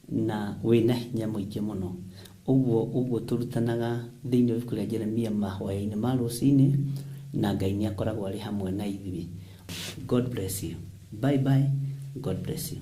na wĩna hinya mũingĩ mũno. Ũguo ũguo tũrutanaga thĩinĩ wa ibuku rĩa Jeremia mahoya-inĩ ma rũcinĩ, na Ngai nĩ akoragwo arĩ hamwe na ithuĩ. God bless you. Bye bye. God bless you.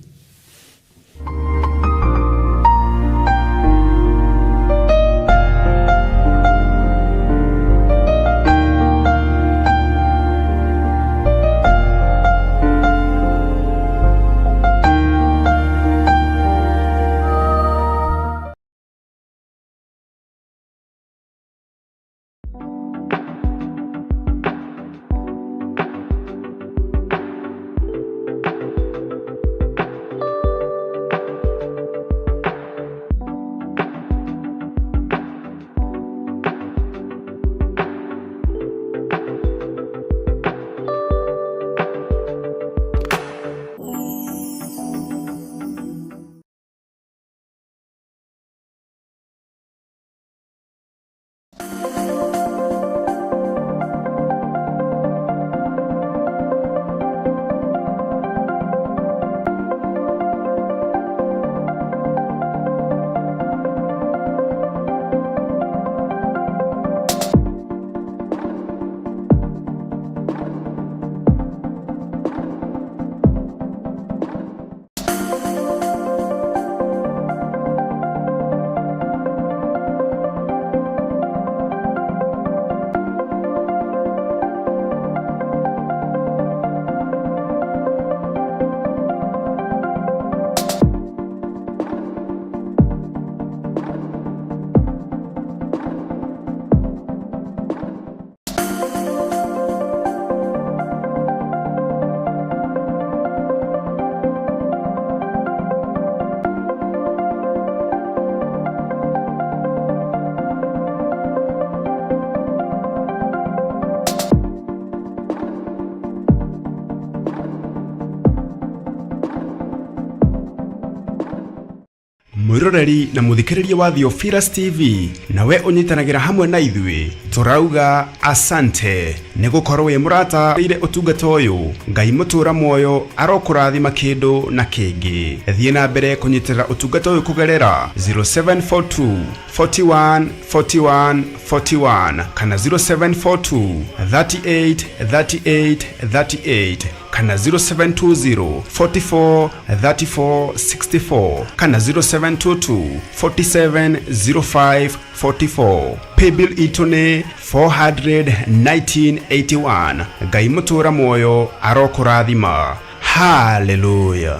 Mwĩroreri na mũthikĩrĩria wa Theophilus TV, nawe ũnyitanagĩra hamwe na ithuĩ, tũrauga asante nĩ gũkorwo wĩ mũrata ire ũtungata ũyũ. Ngai mũtũra muoyo arokũrathima kĩndũ na kĩngĩ. Thiĩ na mbere kũnyitĩrĩra ũtungata ũyũ kũgerera 0742 41 41 41 kana 0742 38 38 38 kana 0720 44 34 64 kana 0722 47 05 44. Paybill itũ nĩ 41981. Ngai mũtũra muoyo arokũrathima. Haleluya.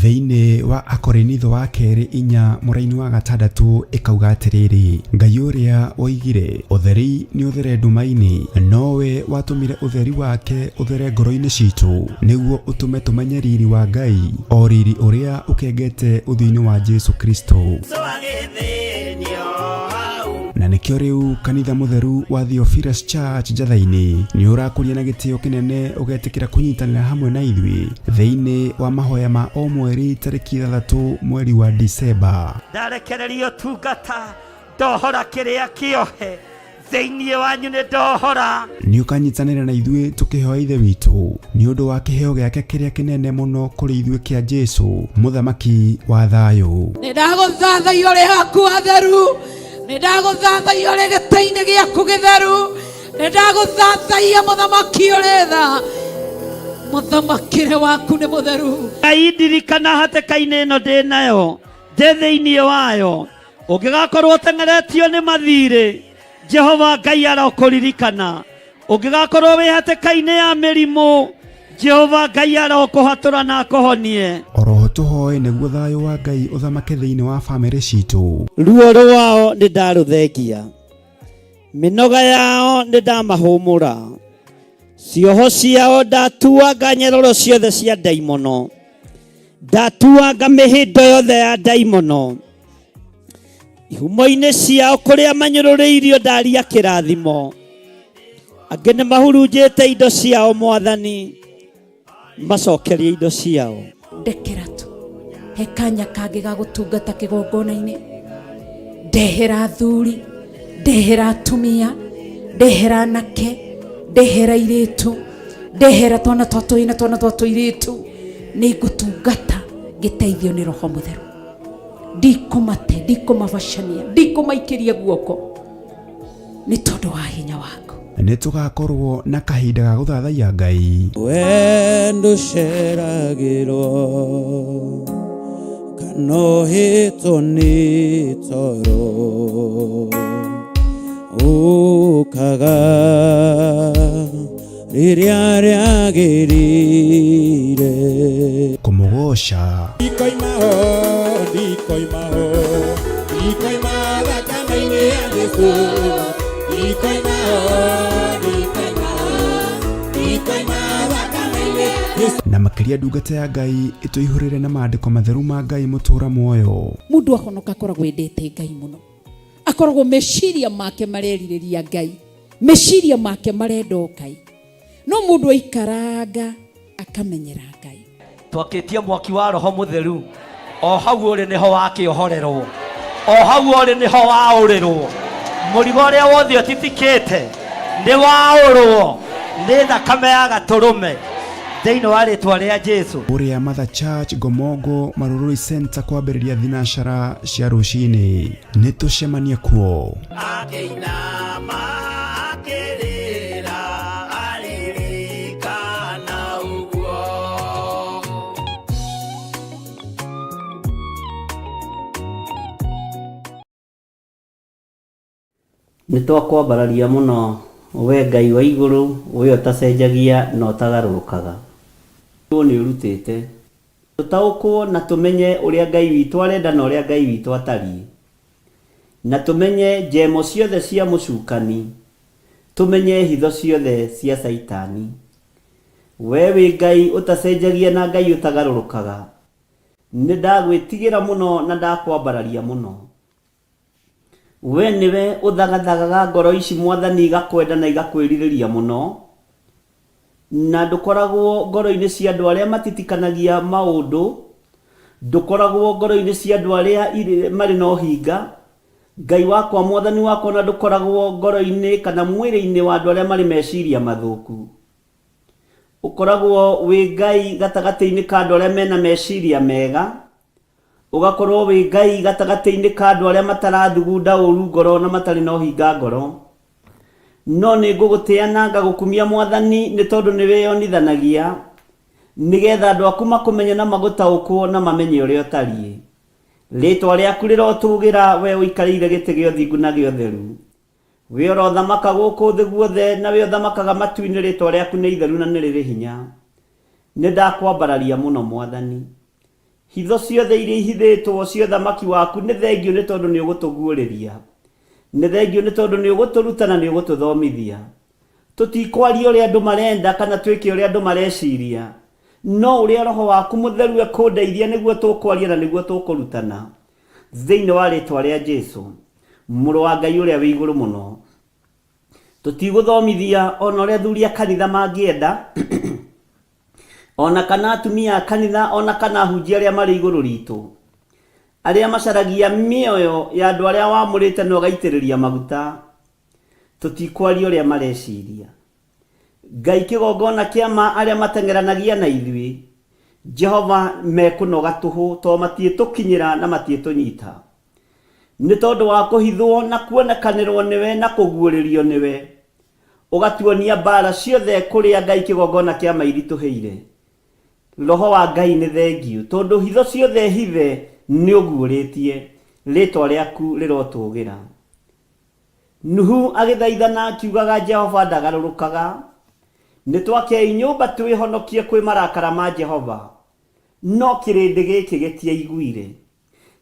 Thĩinĩ wa Akorinitho wa kerĩ 4 mũraini wa 6 ĩkauga atĩrĩrĩ, Ngai ũrĩa woigire ũtheri nĩ ũthere nduma-inĩ, nowe watũmire ũtheri wake ũthere ngoro-inĩ citũ, nĩguo ũtũme tũmenye riri wa Ngai, o riri ũrĩa ũkengete ũthiũ-inĩ wa Jesu Kristo. Na nĩkĩo rĩu kanitha mũtheru wa Theophilus Church Njatha-inĩ nĩ ũrakũria na gĩtĩo kĩnene ũgetĩkĩra kũnyitanĩra hamwe na ithuĩ thĩinĩ wa mahoya ma o mweri tarĩki 6 mweri wa Disemba. Ndarekereria ũtungata, ndohora kĩrĩa kĩohe thĩinĩ wanyu, nĩ ndohora. Nĩ ũkanyitanĩra na ithuĩ tũkĩhoya Ithe witũ nĩ ũndũ wa kĩheo gĩake kĩrĩa kĩnene mũno kũrĩ ithuĩ kĩa Jesu, mũthamaki wa thayũ. Nĩ ndagũthathaiya ũrĩ haku hatheru, nĩ ndagũthathaiya ũrĩ gĩtĩ-inĩ gĩaku gĩtheru, nĩ ndagũthathaiya mũthamaki ũrĩ tha, mũthamakĩre waku nĩ mũtheru. Ngai ndirikana hatĩka-inĩ ĩno ndĩ nayo, ndĩ thĩinĩ wayo, ũngĩgakorwo ũteng'eretio nĩ mathirĩ, Jehova Ngai arokũririkana. Ũngĩgakorwo wĩ hatĩka-inĩ ya mĩrimũ, Jehova Ngai arokũhatũra na akũhonie. Oroho tũhoe nĩguo thayũ wa Ngai ũthamake thĩinĩ wa bamĩrĩ citũ. Ruo rwao nĩ ndarũthengia, mĩnoga yao nĩ ndamahũmũra, cioho ciao ndatuanga nyeroro ciothe cia ndaimono, ndatuanga mĩhĩndo yothe ya ndaimono, ihumo-inĩ ciao kũrĩa manyũrũrĩirio ndaria kĩrathimo, angĩ nĩ mahurunjĩte indo ciao, Mwathani macokerie indo ciao. Ndekera tu, he kanya kangĩ ga gũtungata kĩgongona-inĩ, ndehera athuri, ndehera atumia, ndehera anake, ndehera airĩtu, ndehera twana twa tũhĩĩ na twana twa tũirĩtu, nĩ ngũtungata ngĩteithio nĩ Roho Mũtheru. Ndikũmate, ndikũmabacania, ndikũmaikĩria guoko nĩ tondũ wa hinya waku. Nĩ tũgakorwo na kahinda ga gũthathaiya Ngai. Wendo ũceragĩrwo kana ũhĩtwo nĩ toro, ũkaga rĩrĩa rĩagĩrĩire. Kũmũgoca. Ndikoima ho, ndikoima ho, ndikoima thakame-inĩ ya Jesũ. Ndikoima ho, ndikoima ho, ndikoima thakame-inĩ ya Jesũ. Na makĩria ndungata ya Ngai ĩtũihũrĩre na maandĩko matheru ma Ngai mũtũra muoyo. Mũndũ ahonoka akoragwo endete Ngai mũno, akoragwo meciria make marerirĩria Ngai, meciria make marenda o Ngai, no mũndũ aikaranga akamenyera Ngai. Twakĩtie mwaki wa Roho Mũtheru, o hau ũrĩ nĩho wakĩohorerwo, o hau ũrĩ nĩho waũrĩrwo, mũrigo ũrĩa wothe ũtitikĩte nĩ waũrwo nĩ thakame ya gatũrũme thĩinĩ wa rĩtwa rĩa Jesu. Ũrĩa Mother Church Ngomongo Marurui Center kwambĩrĩria thinacara cia rũcinĩ, nĩ tũcemanie kuo. Akĩinama akĩrĩra aririkana ũguo. Nĩ twakwambararia mũno we Ngai wa igũrũ, we ũtacenjagia na ũtagarũrũkaga. Nĩ ũrutĩte tũtaũkwo na tũmenye ũrĩa Ngai witũ arenda na ũrĩa Ngai witũ atariĩ, na tũmenye njemo ciothe cia mũcukani, tũmenye hitho ciothe cia Caitani. We wĩ Ngai ũtacenjagia na Ngai ũtagarũrũkaga. Nĩ ndagwĩtigĩra mũno na ndakwambararia mũno. We nĩwe ũthagathagaga ngoro ici Mwathani igakwenda na igakwĩrirĩria mũno, na ndũkoragwo ngoro-inĩ cia andũ arĩa matitikanagia maũndũ, ndũkoragwo ngoro-inĩ cia andũ arĩa marĩ na ũhinga, Ngai wakwa, Mwathani wakwa, na ndũkoragwo ngoro-inĩ kana mwĩrĩ-inĩ wa andũ arĩa marĩ meciria mathũku. Ũkoragwo wĩ Ngai gatagatĩ-inĩ ka andũ arĩa mena meciria mega, Ũgakorwo wĩ Ngai gatagatĩ-inĩ ka andũ arĩa matarathugunda ũũru ngoro na matarĩ na ũhinga ngoro. No nĩ ngũgũtĩa na ngagũkumia Mwathani, nĩ tondũ nĩ wĩyonithanagia, nĩ getha andũ aku makũmenye na magũtaũkwo na mamenye ũrĩa ũtariĩ. Rĩĩtwa rĩaku rĩrotũũgĩra, wee ũikarĩire gĩtĩ gĩa ũthingu na gĩa ũtheru. Wee ũrothamaka gũkũ thĩ guothe, na wee ũthamakaga matu-inĩ, rĩĩtwa rĩaku nĩ itheru na nĩ rĩrĩ hinya. Nĩndakwambararia mũno, Mwathani. Hitho ciothe iria ihithĩtwo cia ũthamaki waku nĩ thengiũ nĩ tondũ nĩũgũtũguũrĩria. Nĩ thengiũ nĩ tondũ nĩũgũtũruta na nĩũgũtũthomithia. Tũtikwaria ũrĩa andũ marenda kana twĩke ũrĩa andũ mareciria, no ũrĩa Roho waku Mũtheru ekũndeithia nĩguo tũkwaria na nĩguo tũkũrutana. Thĩinĩ wa rĩtwa rĩa Jesu, Mũrũ wa Ngai ũrĩa wĩ igũrũ mũno. Tũtigũthomithia o na ũrĩa athuri a kanitha mangĩenda, o na kana atumia a kanitha, o na kana ahunjia arĩa marĩ igũrũ ritũ, arĩa macaragia mĩoyo ya andũ arĩa wamũrĩte na ũgaitĩrĩria maguta. Tũtikwaria ũrĩa mareciria. Ngai kĩgongona kĩa ma arĩa mateng'eranagia na ithuĩ, Jehova mekũnoga tũhũ tondũ matiĩtũkinyĩra na matiĩtũnyita. Nĩ tondũ wa kũhithwo na kuonekanĩrwo nĩwe na kũguũrĩrio nĩwe, ũgatuonia mbaara ciothe kũrĩa Ngai kĩgongona kĩa ma iritũhĩire. Roho wa Ngai nĩ thengiũ tondũ hitho ciothe hithe nĩũguũrĩtie. Rĩtwa rĩaku rĩrotũgĩra. Nuhu agĩthaithana akiugaga Jehova ndagarũrũkaga. Nĩtwakei nyũmba twĩhonokie kwĩ marakara ma Jehova. No kĩrĩndĩ gĩkĩ gĩtiaiguire.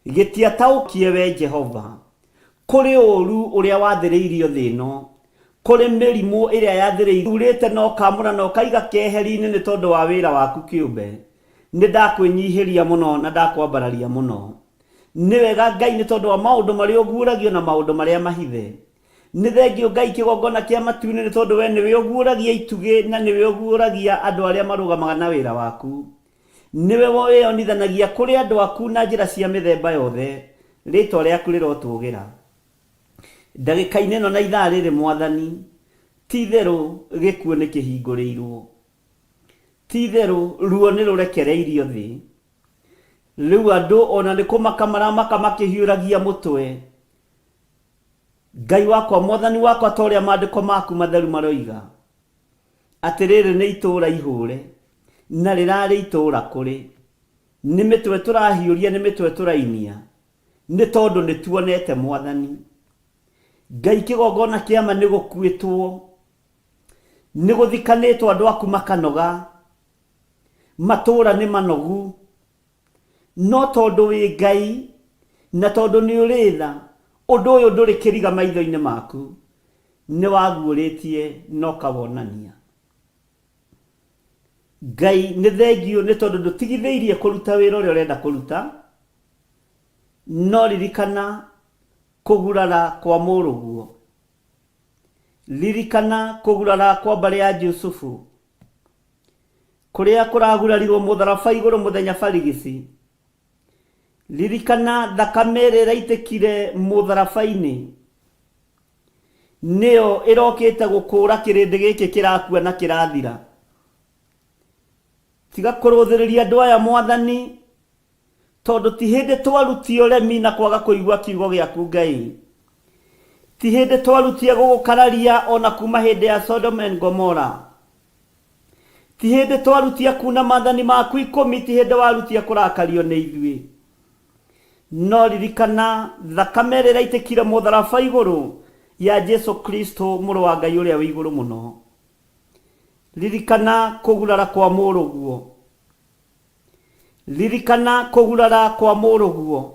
Gĩtiataũkie wee Jehova. Kũrĩ ũũru ũrĩa wathĩrĩirio thĩ ĩno, kũrĩ mĩrimũ ĩrĩa yathĩrĩirio. Ũthurĩte na ũkaamũra na ũkaiga keheri-inĩ nĩ tondũ wa wĩra waku kĩũmbe. Nĩndakwĩnyiihĩria mũno na ndakwambararia mũno. Nĩ wega Ngai nĩ tondũ wa maũndũ marĩa ũguũragio na maũndũ marĩa mahithe. Nĩ thengiũ Ngai kĩgongona kĩa matu-inĩ nĩ tondũ wee nĩwe ũguũragia itugĩ na nĩwe ũguũragia andũ arĩa marũgamaga na wĩra waku. Nĩwe wĩyonithanagia kũrĩ andũ aku na njĩra cia mĩthemba yothe. Rĩĩtwa rĩaku rĩrotũũgĩra. Ndagĩka-inĩ ĩno na ithaa rĩrĩ, Mwathani, ti-itherũ gĩkuũ nĩkĩhingũrĩirwo. Ti-itherũ ruo nĩrũrekereirio thĩ. Rĩu andũ o na nĩ kũmaka maramaka makĩhiũragia mũtwe. Ngai wakwa, Mwathani wakwa, ta ũrĩa maandĩko maku matheru maroiga, atĩ rĩrĩ nĩ itũũra ihũre, na rĩrarĩ itũũra kũrĩ. Nĩ mĩtwe tũrahiũria, nĩ mĩtwe tũrainia, nĩ tondũ nĩtuonete Mwathani. Ngai kĩgongona kĩa ma nĩgũkuĩtwo, nĩgũthikanĩtwo andũ aku makanoga, Matũũra nĩ manogu, no tondũ wĩ Ngai na tondũ nĩ ũrĩ tha, ũndũ ũyũ ndũrĩ kĩriga maitho-inĩ maku, nĩ waguũrĩtie na ũkawonania. Ngai nĩ thengiũ nĩ tondũ ndũtigithĩirie kũruta wĩra ũrĩa ũrenda kũruta, no ririkana kũgurara kwa mũrũguo. Ririkana kũgurara kwa mbarĩ ya Jusufu. Kũrĩa kũragurarirwo mũtharaba igũrũ mũthenya barigici. Ririkana thakame ĩrĩa ĩraitĩkire mũtharaba-inĩ. Nĩyo ĩrokĩte gũkũũra kĩrĩndĩ gĩkĩ kĩrakua na kĩrathira. Tiga kũrũthĩrĩria andũ aya Mwathani, Tondũ ti hĩndĩ twarutie ũremi na kwaga kũigua kiugo gĩaku Ngai. Ti hĩndĩ twarutie gũgũkararia o na kuma hĩndĩ ya Sodom and Gomorrah. Ti hĩndĩ twarutie kuna maathani maku ikũmi, ti hĩndĩ warutie kũrakario nĩ ithuĩ. No ririkana thakame ĩrĩa ĩraitĩkire mũtharaba igũrũ ya Jesu Kristo mũrũ wa Ngai ũrĩa wĩ igũrũ mũno. Ririkana kũgurara kwa mũrũguo. Ririkana kũgurara kwa mũrũguo.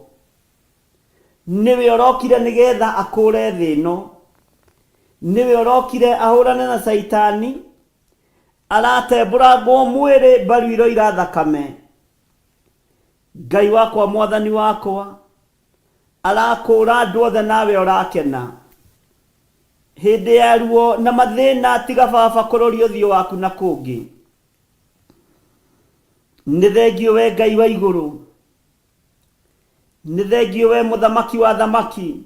Nĩwe ũrokire nĩgetha akũũre thĩ ĩno. Nĩwe ũrokire ahũrane na Caitani. Aratembũrangwo mwĩrĩ mbaru iroira thakame. Ngai wakwa Mwathani wakwa, Arakũũra andũ othe nawe ũrakena. Hĩndĩ ya ruo na mathĩna tiga baba kũroria ũthiũ waku na kũngĩ. Nĩ thengiũ we Ngai wa igũrũ. Nĩ thengiũ we mũthamaki wa athamaki.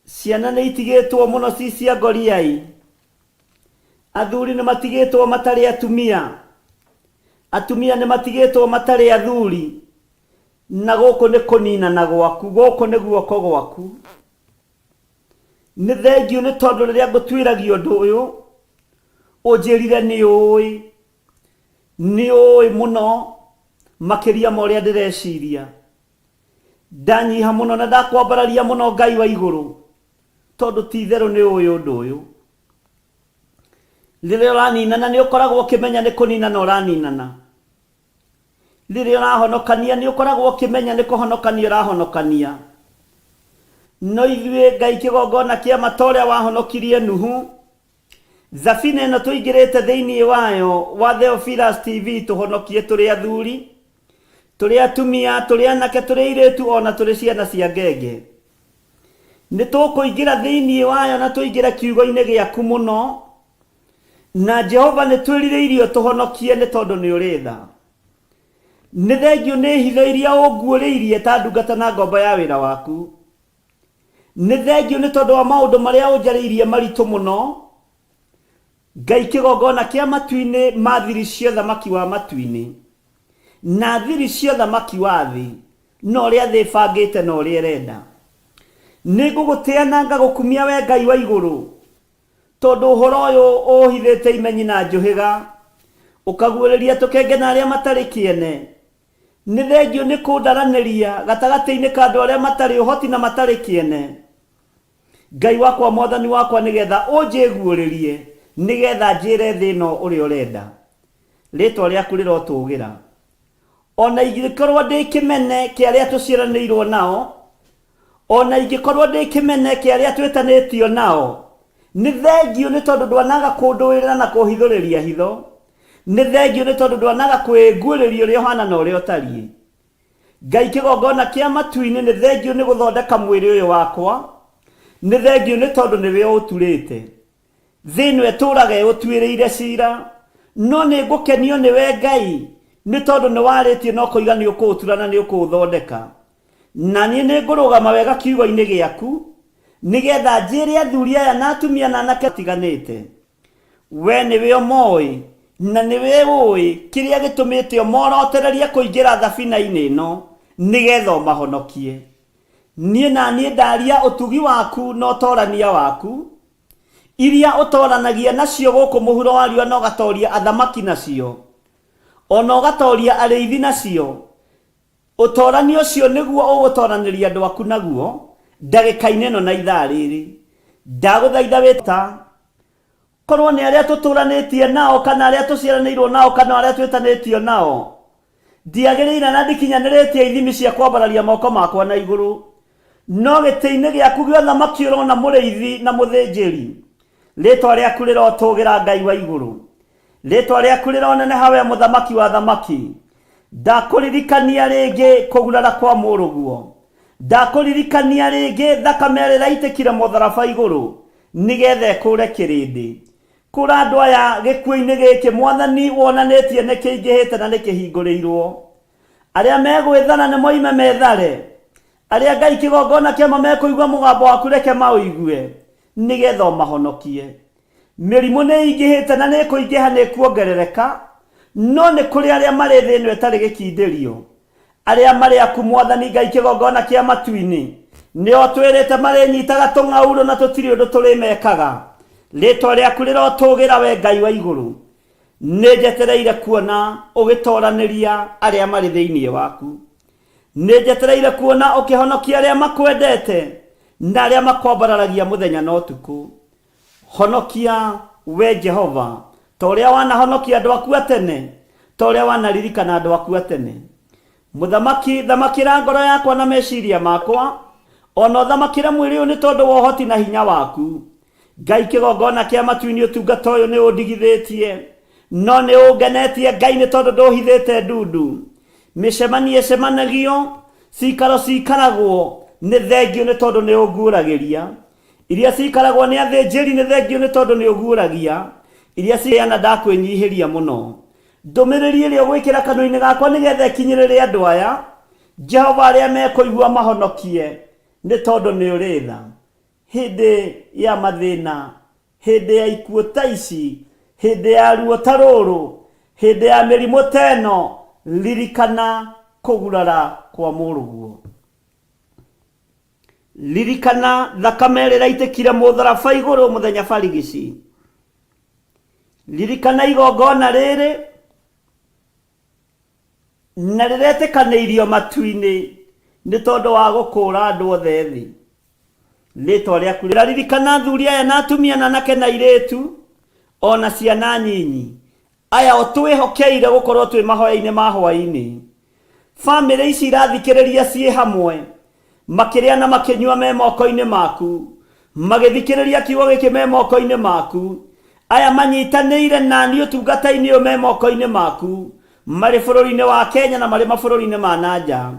Ciana nĩ itigĩtwo mũno ci cia ngoriai. Athuri nĩ matigĩtwo matarĩ atumia. Atumia nĩ matigĩtwo matarĩ athuri. Na gũkũ nĩ kũninana gwaku, gũkũ nĩ guoko gwaku. Nĩ thengiũ nĩ tondũ rĩrĩa ngũtuĩragia ũndũ ũyũ, ũnjĩrire nĩ ũĩ, nĩ ũĩ mũno makĩria ma ũrĩa ndĩreciria. Ndanyiha mũno na ndakwambararia mũno Ngai wa igũrũ, tondũ ti itherũ nĩ ũĩ ũndũ ũyũ. Rĩrĩa ũraninana nĩ ũkoragwo ũkĩmenya nĩ kũninana ũraninana. Rĩrĩa ũrahonokania nĩ ũkoragwo ũkĩmenya nĩ kũhonokania ũrahonokania. No ithuĩ Ngai kĩgongona kĩa ma ta ũrĩa wahonokirie Nuhu, thabina ĩno tũingĩrĩte thĩinĩ wayo wa Theophilus TV tũhonokie tũrĩ athuri, tũrĩ atumia, tũrĩ anake, tũrĩ airĩtu ona tũrĩ ciana cia ngenge. Nĩ tũkũingĩra thĩinĩ wayo na tũingĩre kiugo-inĩ gĩaku mũno. Na Jehova nĩ twĩrirĩirie ũtũhonokie nĩ tondũ nĩ ũrĩ tha. Nĩ thengiũ nĩ hitho iria ũnguũrĩirie ta ndungata na ngombo ya wĩra waku. Nĩ thengiũ nĩ tondũ wa maũndũ marĩa ũnjarĩirie maritũ mũno. Ngai kĩgongona kĩa matu-inĩ ma thiri cia ũthamaki wa matu-inĩ na thiri cia ũthamaki wa thĩ na ũrĩa thĩ ĩbangĩte na ũrĩa ĩrenda. Nĩ ngũgũtĩa na ngagũkumia wee Ngai wa igũrũ. Tondũ ũhoro ũyũ ũũhithĩte imenyi na njũhĩga, ũkaguũrĩria tũkenge na arĩa matarĩ kĩene. Nĩ thengiũ nĩ kũndaranĩria gatagatĩ-inĩ ka andũ arĩa matarĩ ũhoti na matarĩ kĩene, Ngai wakwa, Mwathani wakwa, nĩ getha ũnjĩguũrĩrie, nĩ getha njĩre thĩ ĩno ũrĩa ũrenda. Rĩĩtwa rĩaku rĩrotũũgĩra. O na ingĩkorwo ndĩ kĩmene kĩa arĩa tũciaranĩirwo nao, o na ingĩkorwo ndĩ kĩmene kĩa arĩa twĩtanĩtio nao, nĩ thengiũ nĩ tondũ ndwanaga kũndũĩrĩra na kũhithũrĩria hitho. Nĩ thengiũ nĩ tondũ ndwanaga kwĩnguũrĩria ũrĩa ũhana na ũrĩa ũtariĩ. Ngai kĩgongona kĩa matu-inĩ, nĩ thengiũ nĩ gũthondeka mwĩrĩ ũyũ wakwa. Nĩ thengiũ nĩ tondũ nĩwe ũũturĩte. Thĩ ĩno ĩtũũraga ĩũtuĩrĩire ciira, no nĩngũkenio nĩwe Ngai, nĩ tondũ nĩwarĩtie na ũkoiga nĩũkũũtura na nĩũkũũthondeka. Na niĩ nĩngũrũgama wega kiugo-inĩ gĩaku, nĩgeetha njĩĩre athuuri aya na atumia na anake matiganĩte. Wee nĩwe ũmoĩ, na nĩwe ũĩ kĩrĩa gĩtũmĩte ũmorotererie kũingĩra thabina-inĩ ĩno, nĩgeetha ũmahonokie. Niĩ na niĩ ndaaria ũtugi waku na ũtoorania waku, iria ũtooranagia nacio gũkũ mũhuro wa riũa na ũgatooria athamaki nacio, o na ũgatooria arĩithi nacio. Ũtoorania ũcio nĩguo ũgũtooranĩria andũ aku naguo ndagĩka-inĩ ĩno na ithaa rĩrĩ. Ndagũthaitha wĩ ta korwo nĩ arĩa tũtũranĩtie nao kana arĩa tũciaranĩirwo nao kana arĩa twĩtanĩtio nao. Ndiagĩrĩire na ndikinyanĩrĩtie ithimi cia kwambararia moko makwa na igũrũ. No gĩtĩ-inĩ gĩaku gĩa ũthamaki ũrona mũrĩithi na mũthĩnjĩri. Rĩĩtwa rĩaku rĩrotũũgĩra Ngai wa igũrũ. Rĩĩtwa rĩaku rĩroneneha wee mũthamaki wa athamaki. Ndakũririkania rĩngĩ kũgurara kwa mũrũguo. Ndakũririkania rĩngĩ thakame ĩrĩa ĩraitĩkire mũtharaba igũrũ nĩgetha ĩkũũre kĩrĩndĩ. Kũra andũ aya gĩkuũ-inĩ gĩkĩ Mwathani wonanĩtie nĩ kĩingĩhĩte na nĩ kĩhingũrĩirwo. Arĩa megwĩthara nĩ moime methare. Arĩa Ngai kĩgongona kĩama mekũigua mũgambo waku reke maũigue nĩgetha ũmahonokie. Mĩrimũ nĩ ĩingĩhĩte na nĩ ĩkũingĩha nĩ ĩkuongerereka, no nĩ kũrĩ arĩa marĩ thĩ ĩno ĩtarĩ gĩkindĩrio. Arĩa marĩ aku Mwathani Ngai kĩgongona kĩa matu-inĩ, nĩo ũtwĩrĩte marĩnyitaga tũng'aurũ na tũtirĩ ũndũ tũrĩmekaga. Rĩtwa rĩaku rĩrotũgĩra we Ngai wa igũrũ. Nĩ njetereire kuona ũgĩtoranĩria arĩa marĩ thĩinĩ waku. Nĩ njetereire kuona ũkĩhonokia arĩa makwendete na arĩa makwambararagia mũthenya na ũtukũ. Honokia, Wee Jehova, ta ũrĩa wanahonokia andũ aku a tene, ta ũrĩa wanaririkana andũ aku a tene. Mũthamaki, thamakĩra ngoro yakwa na meciria makwa, o na ũthamakĩre mwĩrĩ ũyũ nĩ tondũ wa ũhoti na hinya waku. Ngai kĩgongona kĩa matu-inĩ ũtungata ũyũ nĩ ũndigithĩtie, no nĩ ũngenetie Ngai nĩ tondũ ndũhithĩte ndundu. Mĩcemanio ĩcemanagio, Cikaro cikaragwo nĩ thengio nĩ tondũ nĩ ũnguũragĩria. Iria cikaragwo nĩ athĩnjĩri nĩ thengio nĩ tondũ nĩ ũguũragia. Iria ciana ndakwĩnyihĩria mũno. Ndũmĩrĩri ĩrĩa ũgwĩkĩra kanua-inĩ gakwa nĩgetha ĩkinyĩrĩre andũ aya, Jehova arĩa mekũigua mahonokie, nĩ tondũ nĩ ũrĩ tha. Hĩndĩ ya mathĩna, hĩndĩ ya ikuũ ta ici, hĩndĩ ya ruo ta rũrũ, hĩndĩ ya mĩrimũ ta ĩno, ririkana kũgurara kwa mũrũguo. Ririkana thakame ĩrĩa ĩraitĩkire mũtharaba igũrũ mũthenya barigici. Ririkana igongona rĩrĩ na rĩretĩkanĩirio matu-inĩ nĩ tondũ wa gũkũũra andũ othe thĩ. Rĩtwa rĩaku rĩraririkana athuri aya na atumia na anake na airĩtu o na ciana nyinyi aya ũtwĩhokeire gũkorwo twĩ mahoya-inĩ ma hwaĩ-inĩ. Bamĩrĩ ici irathikĩrĩria ciĩ hamwe makĩrĩa na makĩnyua me moko-inĩ maku, magĩthikĩrĩria kiugo gĩkĩ me moko-inĩ maku. Aya manyitanĩire nani ũtungata-inĩ ũyũ me moko-inĩ maku, marĩ bũrũri-inĩ wa Kenya na marĩ mabũrũri-inĩ ma na nja.